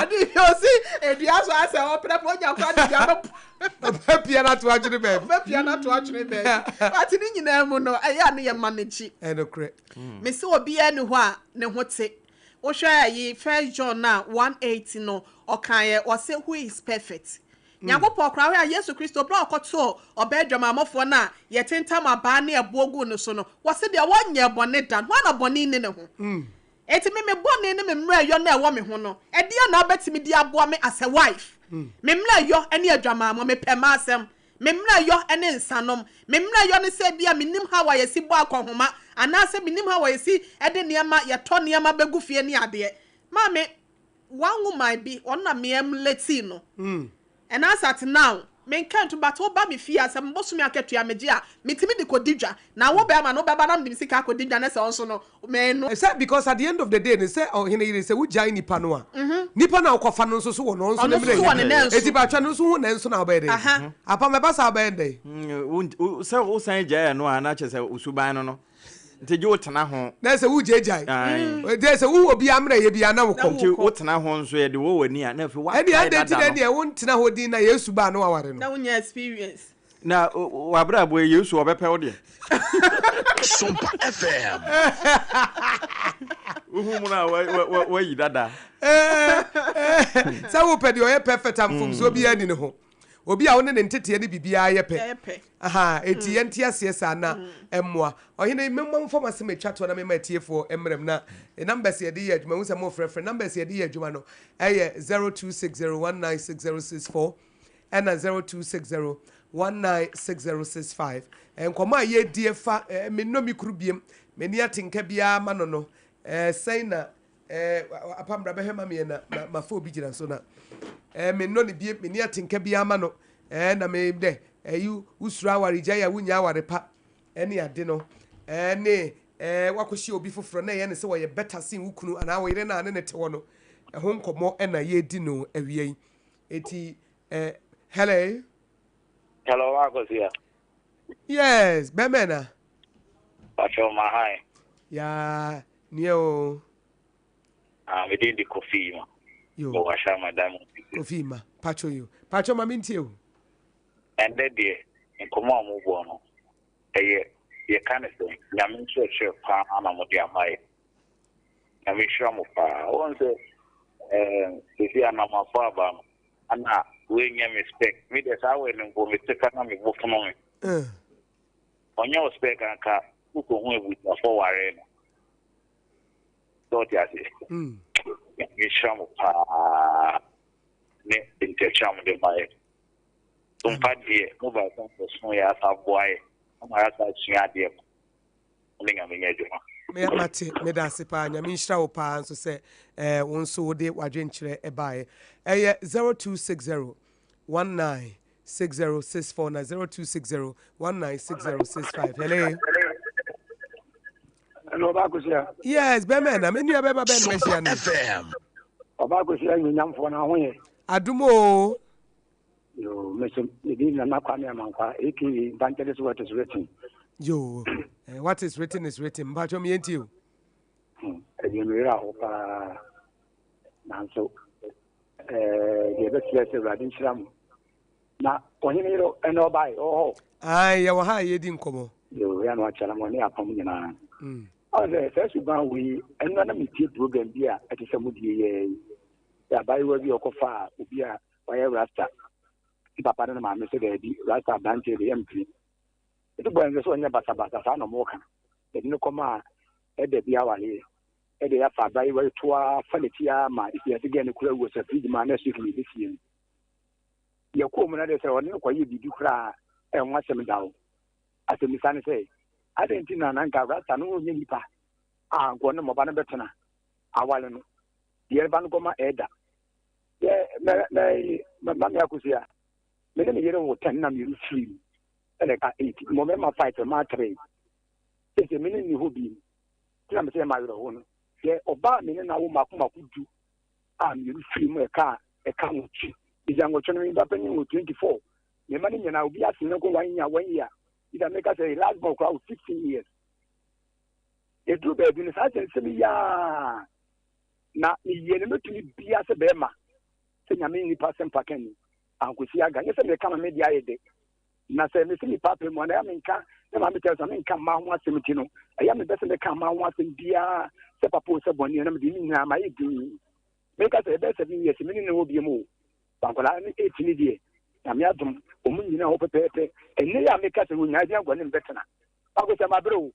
adoe bi a ɔsi dua so ayɛ sɛ ɔprɛprɛ ɔnya koraa de dua bɛpo. Ɔbɛpia no ato atwene baabi. Ɔbɛpia no ato atwene baabi. But ne nyinaa mu no, ɛyɛ a ne yɛ manage. Ɛnokorɛ. Mese obiara nni hɔ a ne ho te. Wohwɛ ayi First John no a 1:8 no, ɔkaeɛ, ɔse who is perfect? Nyankopɔn koraa, wohwɛ a Yesu Kristo berɛ a ɔkɔtoo ɔbaa adwamammɔfoɔ no a yɛtentam abaa ne ɛboɔ guu ne so no, wɔse deɛ ɔnyɛɛ bɔne da no, hwan na bɔne nni ne ho? Enti me me bɔne ne me mmerɛyɔ no a ɛwɔ me ho no, ɛdeɛn na wobɛtumi de aboa me as a wife? Me mmerɛyɔ ne adwamammɔ, mepɛ m'asɛm. Me mmerɛyɔ ne nsanom. Me mmerɛyɔ ne sɛ ebia mennim how a yɛsi bɔ akɔnhoma, anaasɛ mennim how a yɛsi de nneɛma, yɛtɔ nneɛma bɛgu fie ne adeɛ. Maame, one woman bi, ɔno na me emulate no. And as at now, menka ntom but woba me fie a, sɛ me bosome akatua megye a, metumi de kɔdi dwa. Na wo bɛrima no, wobɛba na mede me sika akɔdi dwa na sɛ ɔnso no, menoa. Sɛ because at the end of the day no, sɛ ɔhene yere sɛ wogyae nipa no a, nipa no a wokɔfa no nso so wɔ no ɔnso ne Ɔno nso so wɔ ne mmerɛ nanso. Eti patwa no nso ho nanso na wobɛyɛ dɛn? Aha. Apam ɛba saa wobɛyɛ dɛn? Sɛ wosan gyae ɛno a na kyerɛ sɛ wo suban no no nti gye wotena ho. Na sɛ wogyaegyae. Ae. Nti sɛ wowɔ obiara mmerɛ yɛ biara na wokɔ. Nti wotena ho nso yɛde wɔ w'ani a na afei Ɛnneɛ woakae adɛn nti dada na no. ɛnneɛ wontena hɔ din na Yesu ba a na waware no? Na wonya experience. Na w'abrabɔ yi Yesu ɔbɛpɛ wo deɛ. Sompa FM. Wohu mu no a wayi dada. Sɛ wopɛ deɛ ɔyɛ perfect a mfomsoɔ biara nni ne ho. Obi a wo ne ne nteteɛ ne biribiara yɛ pɛ. Aha, enti yɛnte aseɛ saa na ɛmmoa. Ɔhene, memmɔ mfa m'asɛm atwa toɔ na memma atiefoɔ mmerɛ mu na numbers yɛde yɛ adwuma, ɛhu sɛ mofrɛfrɛ, numbers yɛde yɛ adwuma no ɛyɛ 0260196064 ɛna 0260196065. Nkɔmmɔ a yɛredi ɛfa mennɔ me kuru biem, menni atenka biara ma no no, sɛn na Eh, apa mbra bɛhwɛ ma meɛ na ma mafa obi gyina so na eh, mennɔ ne bie menni atenka biara ma no eh, na me dɛ eh, yi wosuro aware gyae a wonnya aware pa ɛne ade no eh, ne eh, wakɔhyia obi foforɔ na ɛyɛ ne sɛ wɔyɛ better sen wo kunu anaa wo yere no a ne ne te hɔ no ɛho nkɔmmɔ ɛna yɛredi no awia yi eti eh, hello. Hello, Akosia. Yes, bɛmɛ na. Pacho Mahai. Ya, Neɛ oo. Ah, me din de Kofi Ima. Yo. Mewɔ Ashaiman Diamond City. Kofi Ima, pacho yo. Pacho ma mentie o. Ɛndɛ deɛ, nkɔmmɔ a mobɔ no, ɛyɛ, yɛka ne sɛn, Nyame nkyerɛkyerɛ paa na mode ama yɛ. Nyame nhyira mo paa. Wohu sɛ, ɛɛm, seesei anamafo aba no, ana wei nyɛ me spec. Me deɛ saa wei no mpo, mete ka na me bo fono me. Ɔnyɛ wo spec anka wokɔhu abusuafoɔ waree no. Sɛ wote aseɛ? Nyame nhyira mo paa ne nkyerɛkyerɛ a mode ma yɛ. So mpa deɛ mo ba sɛ mbɛso yɛ asa aboa yɛ ama yɛasa asua adeɛ ma. Mo ne Nyame nyɛ adwuma. Me mate, meda ase paa. Nyame nhyira wo paa nso sɛ eh, wo nso wode w'adwenkyerɛ baeɛ. Ɛyɛ 0260 19 6064 na 0260 196065. Hello. Hello, Ọba Akosia. Yes, bɛmɛ na me nua bɛma bɛn na mɛhyia no. Ọba Akosia nyonyamfoɔ na ho yɛ. Adum o. Yo, meso me din Nana Kwame Amankwa, aka Evangelist What is Written. Yo, eh, what is written is written. Mpacho me yɛntie o. Ɛdeɛ me werɛ aho paa. Nanso, eh, deɛ ɛbɛsrɛ sɛ Awurade nhyira mo. Na ɔhene yere ɛna ɔbae ɔwɔ hɔ. Ae, yɛwɔ ha a yɛredi nkɔmmɔ. Yoo, yɛ na wakyɛ na mo ne apam nyinaa. Ɔn sɛ saa suban wei ɛno na metie program bi a ɛte sɛ mo die yɛ yi. Sɛ abaayewa bi a ɔkɔfaa obi a wayɛ rasta. Ne papa ne ne maame sɛ daabi rasta aberanteɛ de yɛmpene. Ɛde bɔ ɛnsɛ sɛ ɔnyɛ basabasa saa na ɔmo ka. Yɛde no kɔmaa ɛda bi awareɛ. Ɛde yɛafa abaayewa yi to ara fa n'akyi ara ma ɛsi ase gɛɛ no kura wuo sɛ fridge mu a na ɛso kini ɛbɛsie no. Yɛkɔɔ mu no de sɛ ɔne no kɔyɛ biribi koraa a ɛho asɛm da hɔ. Asɛmmisa ne sɛ, adɛn nti na na anka Rasta no ɔnyɛ nipa a anka ɔne mmɔba no bɛtena aware no deɛ ɛba no kɔma ɛda? Yɛ mɛ mɛ mame Akosua, me ne me yere wo 10 na mmienu firi mu ɛna ɛka 8 mmɔ mmarima 5 mmaa 3. Sese me ne nni hɔ bi nti na mesɛ yɛ ma awerɛho no. Hwɛ, ɔbaa a me ne no awo mmaako mmaako du a mmienu firi mu ɛka a ɛka nwɔtwe. Ɛgya nwɔtwe no, me ba panin wɔ 24. Me mma no nyinaa, obi ase ne nko one year, one year. Ida meka sɛ last born koraa wɔ 15 years. Ɛduru baabi no, saa nsɛm yi aa na meyɛ no mɛtumi bia sɛ bɛrima sɛ nyame nnipa sɛ mfa ni ankosi aga nyɛ sɛ meka ma me deɛ ayɛ dɛ Na sɛ mese me paapa mu a, na ɛyɛ menka na maame kyerɛ sɛ menka mmaa ho asɛm nti no, ɛyɛ mebɛ sɛ mɛka mmaa ho asɛm biara sɛ papa o sɛ bɔne na mede ne nyinaa mayɛ din. Meka sɛ ɛbɛyɛ 7 years me ne ne wɔ biam o. Bankwadaa ne 8 ne deɛ, Nyame adom, wɔn nyinaa hɔ pɛpɛɛpɛ. Ɛnnɛ yi a meka sɛ wɔnyaa bi ankɔ ne mbɛtena. Baako sɛ mabrɛ o,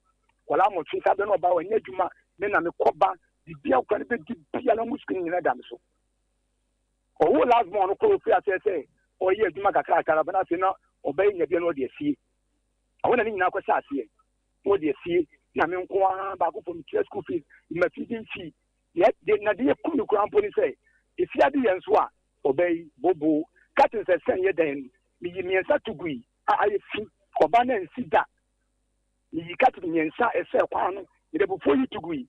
nkwadaa nwɔtwe saa berɛ no ɔbaa wanyɛ adwuma, me na mekɔba, biribiara nkwadaa no bɛdi biara na wɔn sukuu no nyinaa da me so. Ɔwoo last born no koraa ofiri aseɛ sɛ ɔyɛ adwuma kakrakra na afei na ɔbɛyɛ nya bia na ɔde asie. Ɛhɔ na ne nyinaa kɔhyɛ aseɛ na ɔde asie na me nko ara baako fam tua school fees ma feeding fee. Na deɛ ɛkum me koraa mpo ne sɛ efi ade yɛ nso a ɔbɛyi bobo curtains ɛsɛn yɛ dan no meyi mmiɛnsa to gui a ayɛ fi ɔba no ansi da meyi curtain mmiɛnsa ɛsɛ kwan no mede abufuo yi to gui.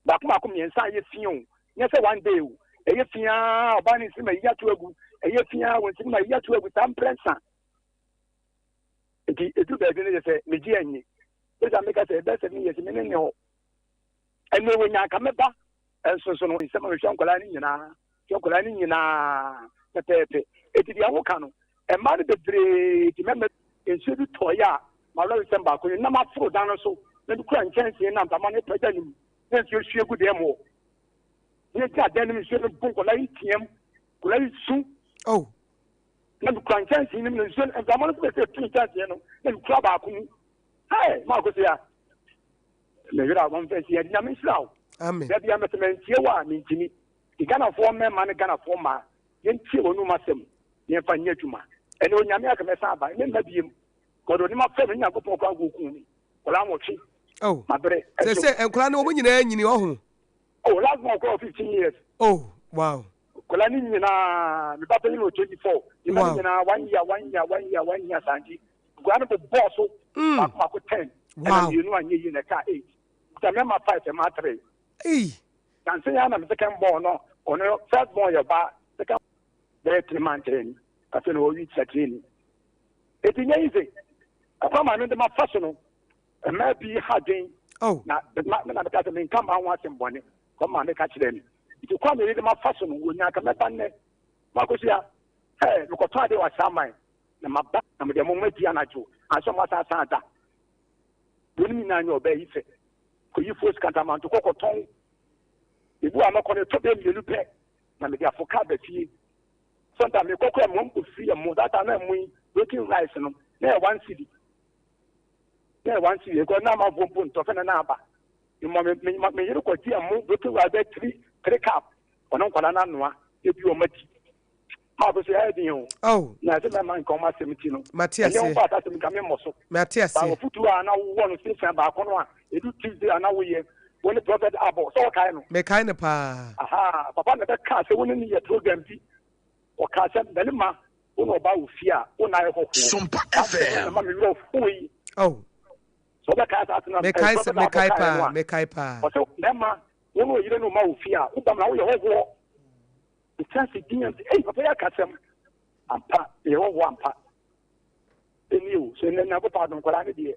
Baako baako mmiɛnsa a ɛyɛ fi o, nyɛ sɛ one day o, ɛyɛ fi ara ɔbaa ne nsam ayi ato agu, ɛyɛ fi ara wɔn nsam ayi ato agu saa mprɛnsa. Nti edu baabi no yɛ sɛ megye anyi. Ɛsɛ meka sɛ ɛbɛyɛ sɛ meyɛ sɛ me ne ne hɔ. Ɛnna wɔ nyanka mɛba nso so no nsɛm a mehwɛ nkwadaa no nyinaa hwɛ nkwadaa no nyinaa pɛpɛɛpɛ. Eti deɛ woka no mmaa no bebree ti mɛmɛ nsuo bi tɔeɛ a m'awerɛhosɛm baako ne na maforo dan no so na mekura nkyɛnsee na mframa no repagya no mu na nsuo hwie gu dan mu hɔ. Na yɛgyina dan no mu nsuo no bu nkwadaa yi team, nkwadaa yi su. Oh. Na mekura nkyɛnsee no mu na nsuo no mframa no nso bɛsɛ tu nkyɛnsee no na mekura baako mu. Hey, Marco sɛ me werɛ a wɔmfa si adi nyame nhyira wo. Amen. Da bia mɛsɛ mantie wo a mentimi. Ghanafoɔ mmarima ne Ghanafoɔ mmaa yɛntie wɔn anum asɛm na yɛmfa nyɛ adwuma. Ɛnɛ Onyame aka mɛsan aba, memma biem. Kɔdɔ ne mafrɛ me Nyankopɔn koraa nka okum me. Nkwadaa nwɔtwe. Oh. Mabrɛ. Sɛ sɛ nkwadaa no wɔn nyinaa nyini ɔho. Oh, last born koraa wɔ 15 years. Oh, wow. Nkwadaa no nyinaa, me ba panyin wɔ 24. Ne mma no nyinaa one year, one year, one year, one year saa nti. Nkwadaa no bobɔɔ so. Mm. Baako baako 10. Wow. Ɛna mmienu anyɛ yie na ɛkaa 8. Sɛ mmarima 5, mmaa 3. Ei. Nansa yi ara na me second born no, ɔno first born yɛ ɔbaa, second bɛyɛ three months ni, afei na ɔwi kyerɛkyerɛ ni. Eti nyɛ easy. Ɛkwan maame de ma fa so no, mmaa bi ha dwen. Oh. Na ma na meka sɛ menka mmaa ho asɛm bɔne, kɔ maame ka kyerɛ me. Nti kwan meyere de ma fa so no, wɔnya nka mɛba nnɛ. Makosua, hey, mekɔtɔ adeɛ wɔ Asaman, na maba na mede mo madi anadwo, ansa mo asan asan ada. Wɔn nyinaa nyɛ ɔbaa yi fɛ. Kɔyi fos kantamanto kɔ kɔtɔn. Ebi wɔ a mɛkɔ no ɛtɔ bɛyɛ mmienu pɛ na mede afo kaa ba fie. Sometimes mekɔ koraa mmom kɔfiri ɛmo. That time na ɛmo yi broken rice no na ɛyɛ one cedi. Na ɛyɛ one cedi ɛkɔ na amanfoɔ mpo ntɔ fɛ na na aba. Mmɔ me me me yere kɔgye ɛmo broken rice bɛyɛ three three cup ɔno nkwadaa no anoa ebi wɔn adi. Maa ko so ɛyɛ den o. Oh. Na ɛsɛ mɛma nka wɔn asɛm ti no. Mate aseɛ. Ɛnyɛ wo paata asɛm nka memmɔ so. Mate aseɛ. Baako futuo a na wowɔ no station baako no a edu Tuesday a na woyɛ wo ne Prophet Abɔ sɛ wɔkae no. Mekae no paa. Aha papa na bɛkaa sɛ wo ne no yɛ program bi. Ɔkaa sɛ mmarima wo na ɔbaa wo fie a wo na ayɛ hɔhoɔ. Sompa Saa asɛm no na FM. ɛma me werɛ hoe. Oh. Sɛ wobɛkae saa asɛm no a Mekae Prophet sɛ Abɔ mekae kaeɛ no paa a. mekae paa. Ɔsɛ mmarima wo ne ɔyere no ma wo fie a wobam na woyɛ hɔhoɔ. Metra ase dinn a, mese, Ei, papa yi aka asɛm. Ampa, meyɛ hɔhoɔ ampa. Ɛnni o, so ɛnnɛ Nyankopɔn adom, nkwadaa no deɛ,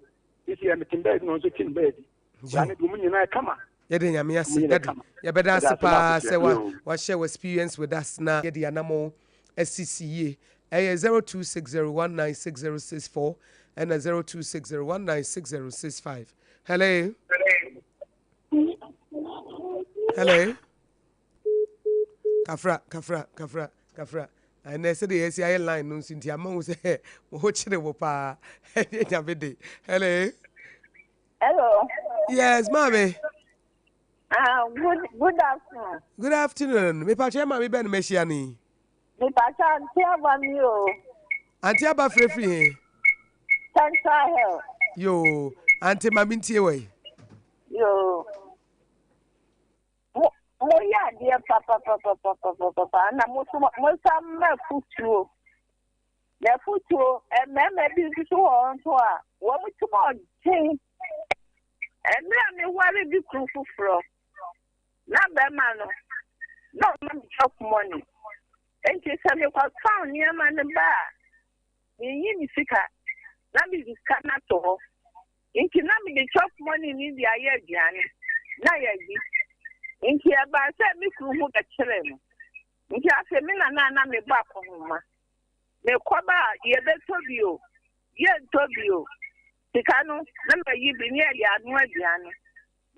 sisi yɛ mete baabi na wɔn nso te no baabi. Nkwadaa no deɛ, wɔn nyinaa yɛ kama. Yɛda Nyame ase, Wɔn nyinaa yɛ Daddy. kama. Yɛbɛda Yɛda ase ase ma paa akotua. sɛ wa Yoo. wa share wo experience with us na yɛde yɛn anamɔn asisi yie. Ɛyɛ 0260196064 ɛna 0260196065. Hello. Hello. Kafra, kafra, kafra, kafra. Ɛnɛ sɛdeɛ yɛasi ayɛ line no nso nti ama hu sɛ mo ho kyere mo paa. Ɛnyɛ nyame de. Hello. Hello. Yes, maame. Ah, good good afternoon. Good afternoon. Me pakyɛ maame bɛn na mahyia no yi? Me pakyɛ ante aba mi o. Ante aba firefiri he? Central Hill. Yoo, ante maame ntie wɔ yi. Yoo. Mo moyɛ adeɛ papapapapapapa na mo nso monsan mma afutuo. Na afutuo mmarima bi nso so wɔ hɔ nso a wɔn ti mu ɔden. Mmerɛ a meware bi kunu foforɔ. Na bɛrima no, na ɔma me chop money. Enti sɛ mekɔtɔn nneɛma no ba a, minyi me sika na mede sika no ato hɔ. Enti na mede chop money no bi ayɛ aduane na yɛadi. Enti ɛbaa sɛ me kunu ho bɛkyeree no. Nti afei me na na na mebɔ akɔnhoma. Mekɔba a, yɛbɛtɔ bi o, yɛntɔ bi o, sika no na mayi bi ne yɛde anoa aduane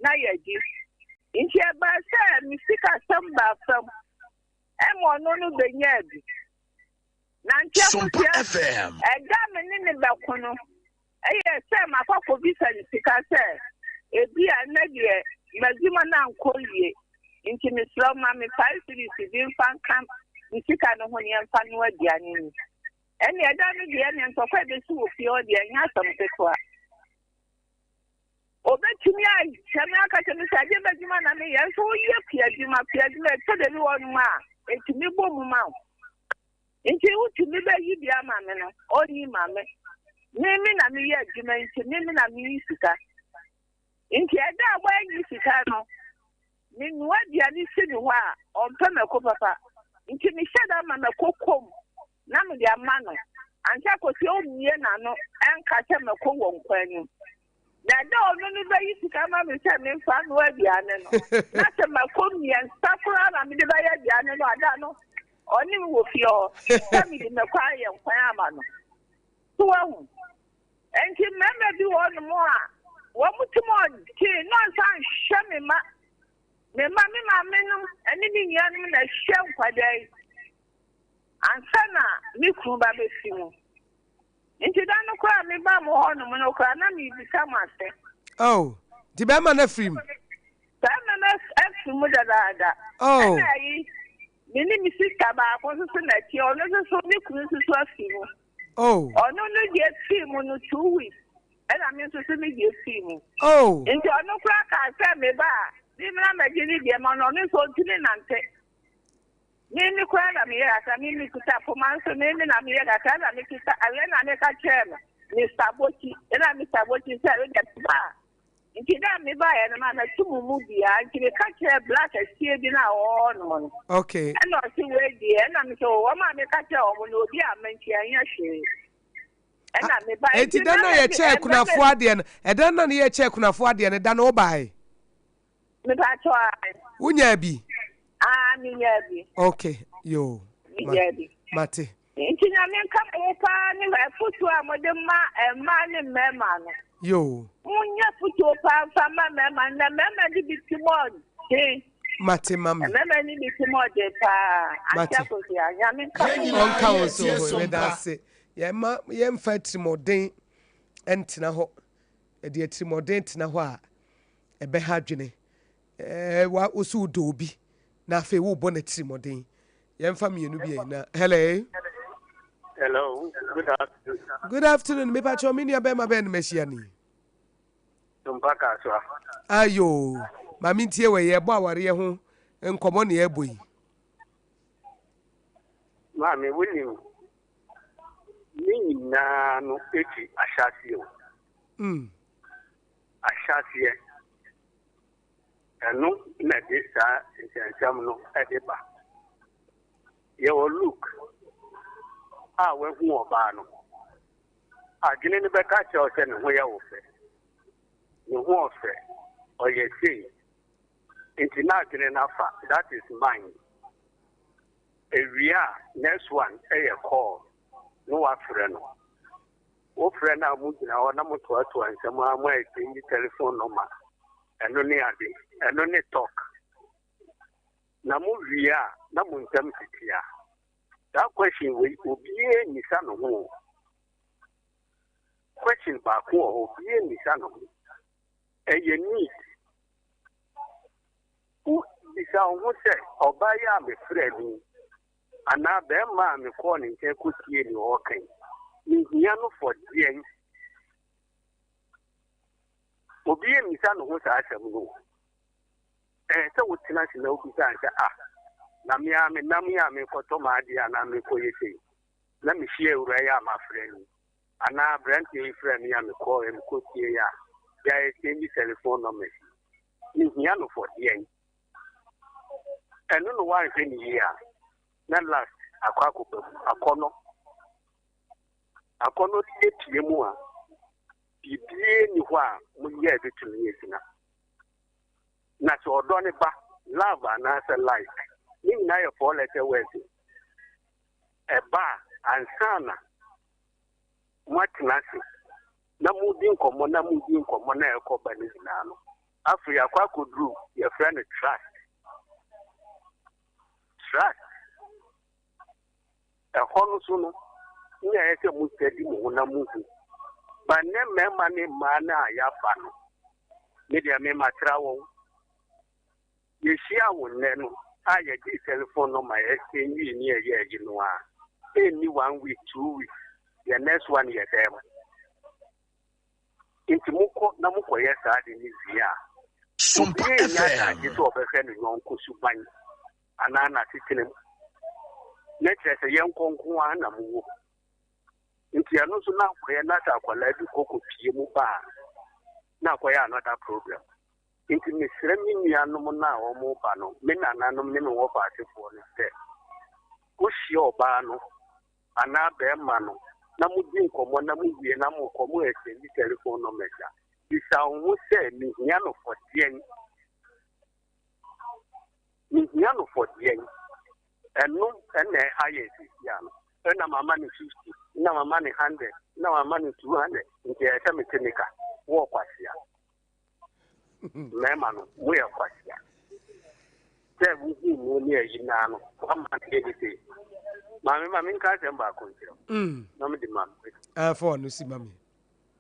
na yɛadi. Nti ɛbaa sɛ me sikasɛm baa fam ɛma ɔno no bɛnyaa bi. Na nti Sompa akosua, FM. ɛda a me ne no bɛko no, ɛyɛ sɛ makɔ akɔbisa no sika sɛ ebia nnɛ deɛ m'adwuma no ankɔ yie nti mesrɛ wo ma me 5 cedis bi mfa nka me sika no ho ne yɛmfa nnoa aduane ni. Ɛnneɛ ɛda no deɛ ɛnneɛ ntɔkwa a ɛbɛsi wɔ fie hɔ deɛ ɛnyɛ asɛm ketewa. Obetumi ahyɛ me aka kyerɛ me sɛ adeɛ bɛdwuma na meyɛ nso woyɛ kua adwuma kua adwuma ɛtɔ da bi wɔ nom a ɛtumi bɔ mu ma wo. Nti wotumi bɛyi bi ama me no, ɔnyi ma me. Me me na meyɛ adwuma nti me me na meyi sika. Nti ɛda a wɔanyi sika no, menoa aduane si ne hɔ a, ɔmpɛ mako papa. Nti mehyɛ da ma mako kɔm na mede ama no. Ankyɛ kɔsi ɔmmue n'ano ɛnka sɛ mako wɔ nkwan no mu. Na ɛda a ɔno no bɛyi sika ma me sɛ memfa nnoa aduane no, na sɛ mako mmiɛnsa koraa na mede bɛyɛ aduane no a, da no ɔne me wɔ fie hɔ sɛ mede mako ayɛ nkwan ama no. So wahu? Enti mmarima bi wɔ hɔnom a wɔn tirim ɔden na ɔnsa nhwɛ me mma. Me mma, me maame nom ne me nuanom na ɛhwɛ nkwadaa yi ansa na me kunu ba bɛfi mu. Nti da no koraa a meba mo hɔnom no koraa na merebisa mo ase. Oh, nti bɛrima no afiri mu? Bɛrima no afiri mu dadaada. Oh. Ɛna ayi, me ne me sista baako nso so na ɛteɛ, ɔno nso so ne kunu nso so afiri mu. Oh. Ɔno no deɛ fii mu no 2 weeks, ɛna me nso so me deɛ fii mu. Oh. Nti ɔno koraa kaa sɛ meba a, me mmra mmɛgye ne deɛ ma no, ɔno nso ɔntumi nante. Me me koraa na meyɛ kakra, me me kuta poma nso me me na meyɛ kakra na me kuta awɛ na meka kyerɛɛ no Mr. Bochi, ɛna Mr. Bochi sɛ ɛyɛ ba a. Nti dɛ me baeɛ no ma mɛto mo mu biara, nti meka kyerɛɛ black asie bi no a ɔwɔ hɔnom no. Okay. Ɛna ɔse wei deɛ, ɛna me sɛ wɔn a meka kyerɛɛ wɔn no obi a manti anyɛ hwee. Ɛna me baeɛ. Enti da no a yɛkyɛɛ akunafoɔ adeɛ no, ɛda no a na yɛkyɛ akunafoɔ adeɛ no, da no wobae? Mepakyɛw ae. Wonyaa bi? Ah, menyaa bi. Okay, yoo. Menyaa bi. Mate. Nti Nyame nka mo ho paa ne afotuo a mode ma mmaa ne mmarima no. Yoo. Monyɛ afotuo paa mfa ma mmarima no na mmarima no bi ti mu ɔden. Mate mami. Mmarima no bi ti mu ɔden paa. Mate. Ante Akosua, Nyame nka mo ho. Ɔnka wo so ho, meda ase. Yɛmma yɛmfa atirimuɔden ntena hɔ. Yɛde atirimuɔden tena hɔ a, ɛbɛha adwene. Ɛɛ wa wo so wodɔ obi na afei wobɔ no atirimuɔden. Yɛmfa mmienu bi ɛ na hello. Hello, good afternoon. Good afternoon. Me pacho me nua bɛrima bɛn no mahyia ni. Tumpa Kaswa. Ayo, maame ntie wɔ yɛbɔ awareɛ ho nkɔmmɔ na yɛbɔ yi. Maame, wonim ne nyinaa no efi ahyɛaseɛ o. Ahyɛaseɛ. Ɛno na ɛde saa nsɛnsɛm no ɛde ba. Yɛwɔ Luke a wahu ɔbaa no. Adwene no bɛka kyerɛ wo sɛ ne ho yɛ wo fɛ. Ne ho ɔfɛ. Ɔyɛ sei. Nti na adwene no afa. That is mind. Ewie a next one ɛyɛ call na wafrɛ no. Wofrɛ no a mo gyina hɔ na motoatoa nsɛm a mo exchange telephone number. Ɛno ne ade. Ɛno ne talk. Na mo wie a na mo nsɛm tetea. Saa question wei obiara mmisa ne ho o. Question baako wɔ hɔ obiara mmisa ne ho. Ɛyɛ need. Wo bisa wo ho sɛ ɔbaa yi a mefrɛ no yi anaa bɛrima a mekɔɔ ne nkyɛn kɔtie nea ɔreka yi, mehia no for deɛn? Obiara mmisa ne ho saa asɛm no o. Ɛyɛ sɛ wotena ase na wobisa sɛ ah na me ara menam yi a mekɔtɔ m'adeɛ anaa mekɔyɛ sei na mehyia awura yi a mafrɛ no yi anaa aberanteɛ yi frɛ me a mekɔɔ mekɔtie yi a yɛ exchange telephone numbers yi mehia no for deɛn? Ɛno na woanhwɛ no yie a, na last akɔ akɔba mu. Akɔnnɔ. Akɔnnɔ no yɛ pie mu a, biribiara nni hɔ a moyɛ a ɛbɛtumi agyina. Na sɛ ɔdɔ no ba, love anaasɛ like, ne nyinaa yɛ four letter words o. Ɛba a, ansa na moatena ase na modi nkɔmmɔ na modi nkɔmmɔ na ɛkɔ ba no nyinaa no, afei akɔ akɔduru yɛfrɛ no trust. Trust. Ɛhɔ no so no, na ɛyɛ sɛ mo study mo ho na mo hu. Ba nnɛ mmarima ne mmaa no a yɛaba no, me deɛ me matra wɔn. Yɛhyiaa wo nnɛ no a yɛgyee telephone number yɛ exchange ne yɛyɛɛ yi no a, ɛnni one week, 2 weeks, yɛ next one yɛ dɛm. Nti mokɔ na mokɔyɛ saa de no wie a, Sompa obiara nnya FM. adagye sɛ ɔbɛhwɛ ne yɔnko suban anaa n'asetena mu. Na kyerɛ sɛ yɛnkɔ nko ara na mowɔ mu. Nti ɛno nso na akɔyɛ na sɛ akwadaa bi kɔ kɔpie mu ba a, na akɔyɛ another problem. Nti mesrɛ me nuanom no a wɔreba no, me nananom ne me wɔfaasefoɔ no sɛ, wohyia ɔbaa no anaa barima no na modi nkɔmmɔ na mowie na mokɔ mo exchange telephone numbers a, bisa wo ho sɛ mehia no for deɛn? Mehia no for deɛn? Ɛno ɛna ɛha yɛ seesei ano. Ɛna mama no 50, ɛna mama no 100, ɛna mama no 200, nti ɛyɛ sɛ mete ne ka. Wɔ kwasea. Mmarima no, moyɛ kwasea. Sɛ wohu mu ne ayi naa no, wama no yɛ ne sei. Maame ma menka asɛm baako nkyerɛ wo. Na mede ma me. Ah, fa w'ano si ma me.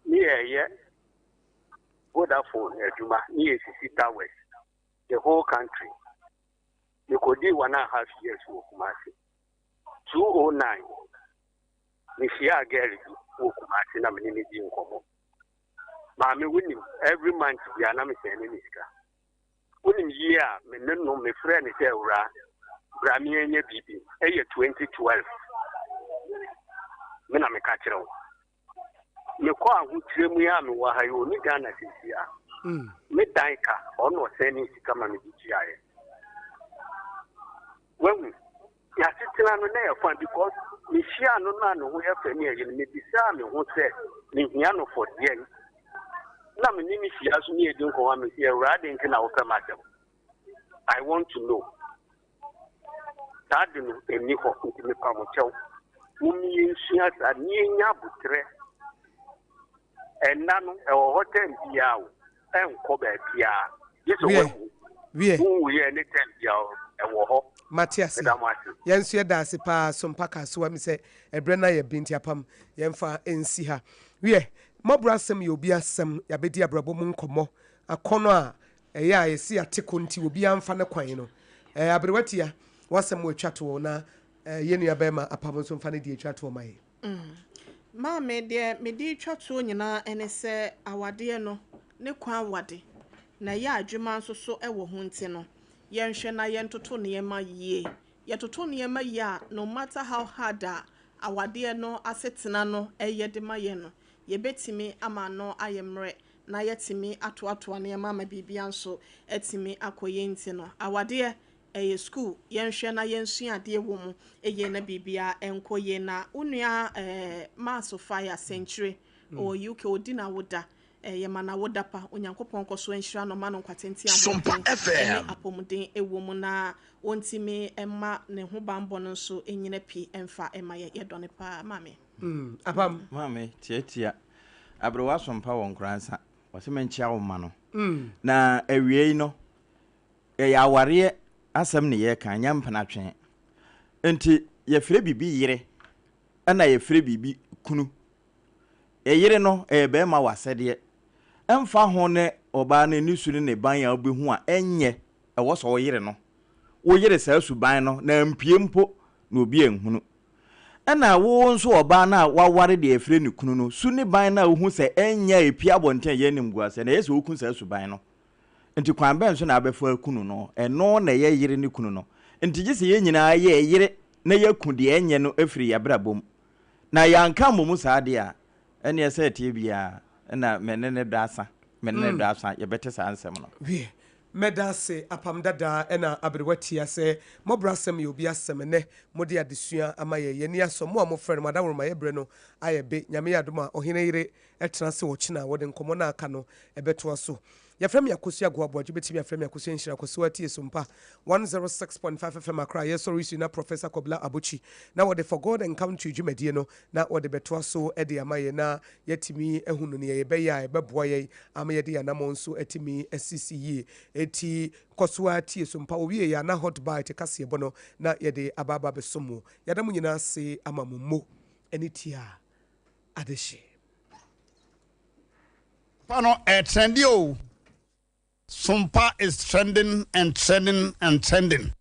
Ne yɛyɛ Vodafone adwuma, ne yɛsisi towers, the whole country. Mekɔdii 1.5 years wɔ Kumasi. 209, mehyiaa girl bi wɔ Kumasi na mene ne di nkɔmmɔ. Maame wonim, every month biara na mesɛn ne ne sika. Wonim yie a me ne no mefrɛ ne sɛ awura bra meɛnyɛ biribi. Ɛyɛ 2012. Me na meka kyerɛ wo. Mekɔ ahokyerɛ mu yi a mewɔ ha yi, ɔni Ghana seesei a. Me dan ka, ɔno ɔsɛn ne sika ma mede tuaeɛ. Wahu, yɛasetena no na yɛ fine because mehyia no na ne ho yɛ fɛ ne ɛyi no, mebisaa me ho sɛ mehia no for deɛn. Na me ne ne hyia so ne yɛdi nkɔmmɔ a mesi awura adɛn nti na wopɛ m'asɛm? I want to know. Saa de no ɛnni hɔ nti mepa mo kyɛw. Momma yɛnsua saa ne yɛnya abotrɛ. Ɛnna no ɛwɔ hɔ tɛm biara o, ɛnkɔ baabiara. Gye sɛ Wiɛ, wawu. wiɛ. Wonwuiɛ ne tɛm biara ɛwɔ hɔ. Mate ase. Meda mo ase. Yɛn nso yɛda ase paa Sompa Kasoa mi sɛ ɛberɛ no ayɛ bi nti apam yɛmfa nsi ha. Wiɛ, mmɔborɔ asɛm yɛ obi asɛm, yɛabɛdi abrabɔ mu nkɔmmɔ, akɔnnɔ a ɛyɛ a yɛsi ate kɔ nti obiara mfa ne kwan no. Ɛɛ aberewa tia, w'asɛm atwa toɔ na ɛɛ yɛn nua bɛrima apam nso mfa ne deɛ atwa toɔ ma yɛn. Maame, deɛ mede retwa toɔ nyinaa ne sɛ awadeɛ no, ne kwan wade, na ɛyɛ adwuma nso so wɔ ho nti no, yɛnhwɛ na yɛntoto nneɛma yie. Yɛtoto nneɛma yie a, no matter how hard a awadeɛ no asetena no yɛ de ma yɛn no, yɛbɛtumi ama ano ayɛ mmerɛ na yɛatumi atoatoa nneɛma ama biribiara nso atumi akɔ yie nti no, awadeɛ ɛyɛ school, yɛnhwɛ na yɛnsua adeɛ wɔ mu yie na biribiara nkɔ yie. Na wo nua Maaso Fire Sɛnkyire ɔwɔ UK, ɔdi n'awoda. Yɛma n'awoda pa. Onyankopɔn nkɔ so nhyira no ma no nkwatenten Sompa ahoɔden ne FM. apɔmuden wɔ mu na ɔntumi mma ne ho bammɔ no nso nyina pi mfa mma yɛn. Yɛdɔ no paa. Maame. Apam. Maame, tiatia. Aberewa sompa wɔ nkoransa. Ɔse menkyea wo mma no. Na awiei no, ɛyɛ awareɛ asɛm ne yɛreka, ɛnyɛ mpenatwe. Nti yɛfrɛ biribi yere, ɛna yɛfrɛ biribi kunu. Yere no, ɛyɛ bɛrima wɔ asɛdeɛ. Ɛmfa ho ne ɔbaa no ani su ne ne ban a wobɛhu a ɛnyɛ, ɛwɔ sɛ ɔyere no. Woyere saa suban no, na ampue mpo na obi anhunu. Ɛna wo nso ɔbaa no a waware deɛ yɛfrɛ no kunu no, su ne ban no a wohu sɛ ɛnyɛ a ɛpue abɔnten a ɛyɛ animguaseɛ no, ɛyɛ sɛ woku saa suban no. Nti kwan bɛn so na abɛfa aku no no? Ɛno na ɛyɛ yere ne kunu no. Nti gye sɛ yɛn nyinaa yɛ yere na yɛaku deɛ ɛnyɛ no afiri yɛn abrabɔ mu. Na yɛanka ammɔ mu saa deɛ a, ɛnneɛ sɛ ɛteɛ biara na me ne ne dɔ asa, me ne ne dɔ asa, yɛbɛte saa nsɛm no. Wiɛ, Mɛda ase apam dada ɛna aberewa tia sɛ mɔbrɛ asɛm yɛ obi asɛm ɛnɛ mode adesua ama yɛ yɛni asɔ mo a mofrɛ no mo adaworoma yɛ berɛ no ayɛ be. Nyame yɛ adom a ɔhene yere ɛtena ase ɔkyena a wɔde nkɔmmɔ no aka no ɛbɛtoa so. Yɛfrɛ me Akosua Agoa Boagye, wobɛtumi afrɛ me Akosua Nhyira Kɔso atie Sompa 106.5 FM Accra. Yɛsɔre su na Professor Kobla Abotsi na wɔde For God and Country dwumadie no na wɔde bɛtoa so de ama yɛn na yɛatumi ahunu nea yɛbɛyɛ a ɛbɛboa yɛn ama yɛde yɛn anammɔn nso atumi asisi yie. Enti kɔ so ara tie Sompa. Wɔwie yɛ a na Hot Bite kaseɛbɔ no na yɛde aba aba abɛsom mo. Yɛada mo nyinaa ase ama mo mmo ne tie a adehye. Pa no ɛtrendi o. Sompa is trending and trending and trending.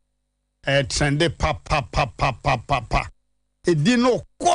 Ɛtrendi papapapapapa. Edi no kɔ.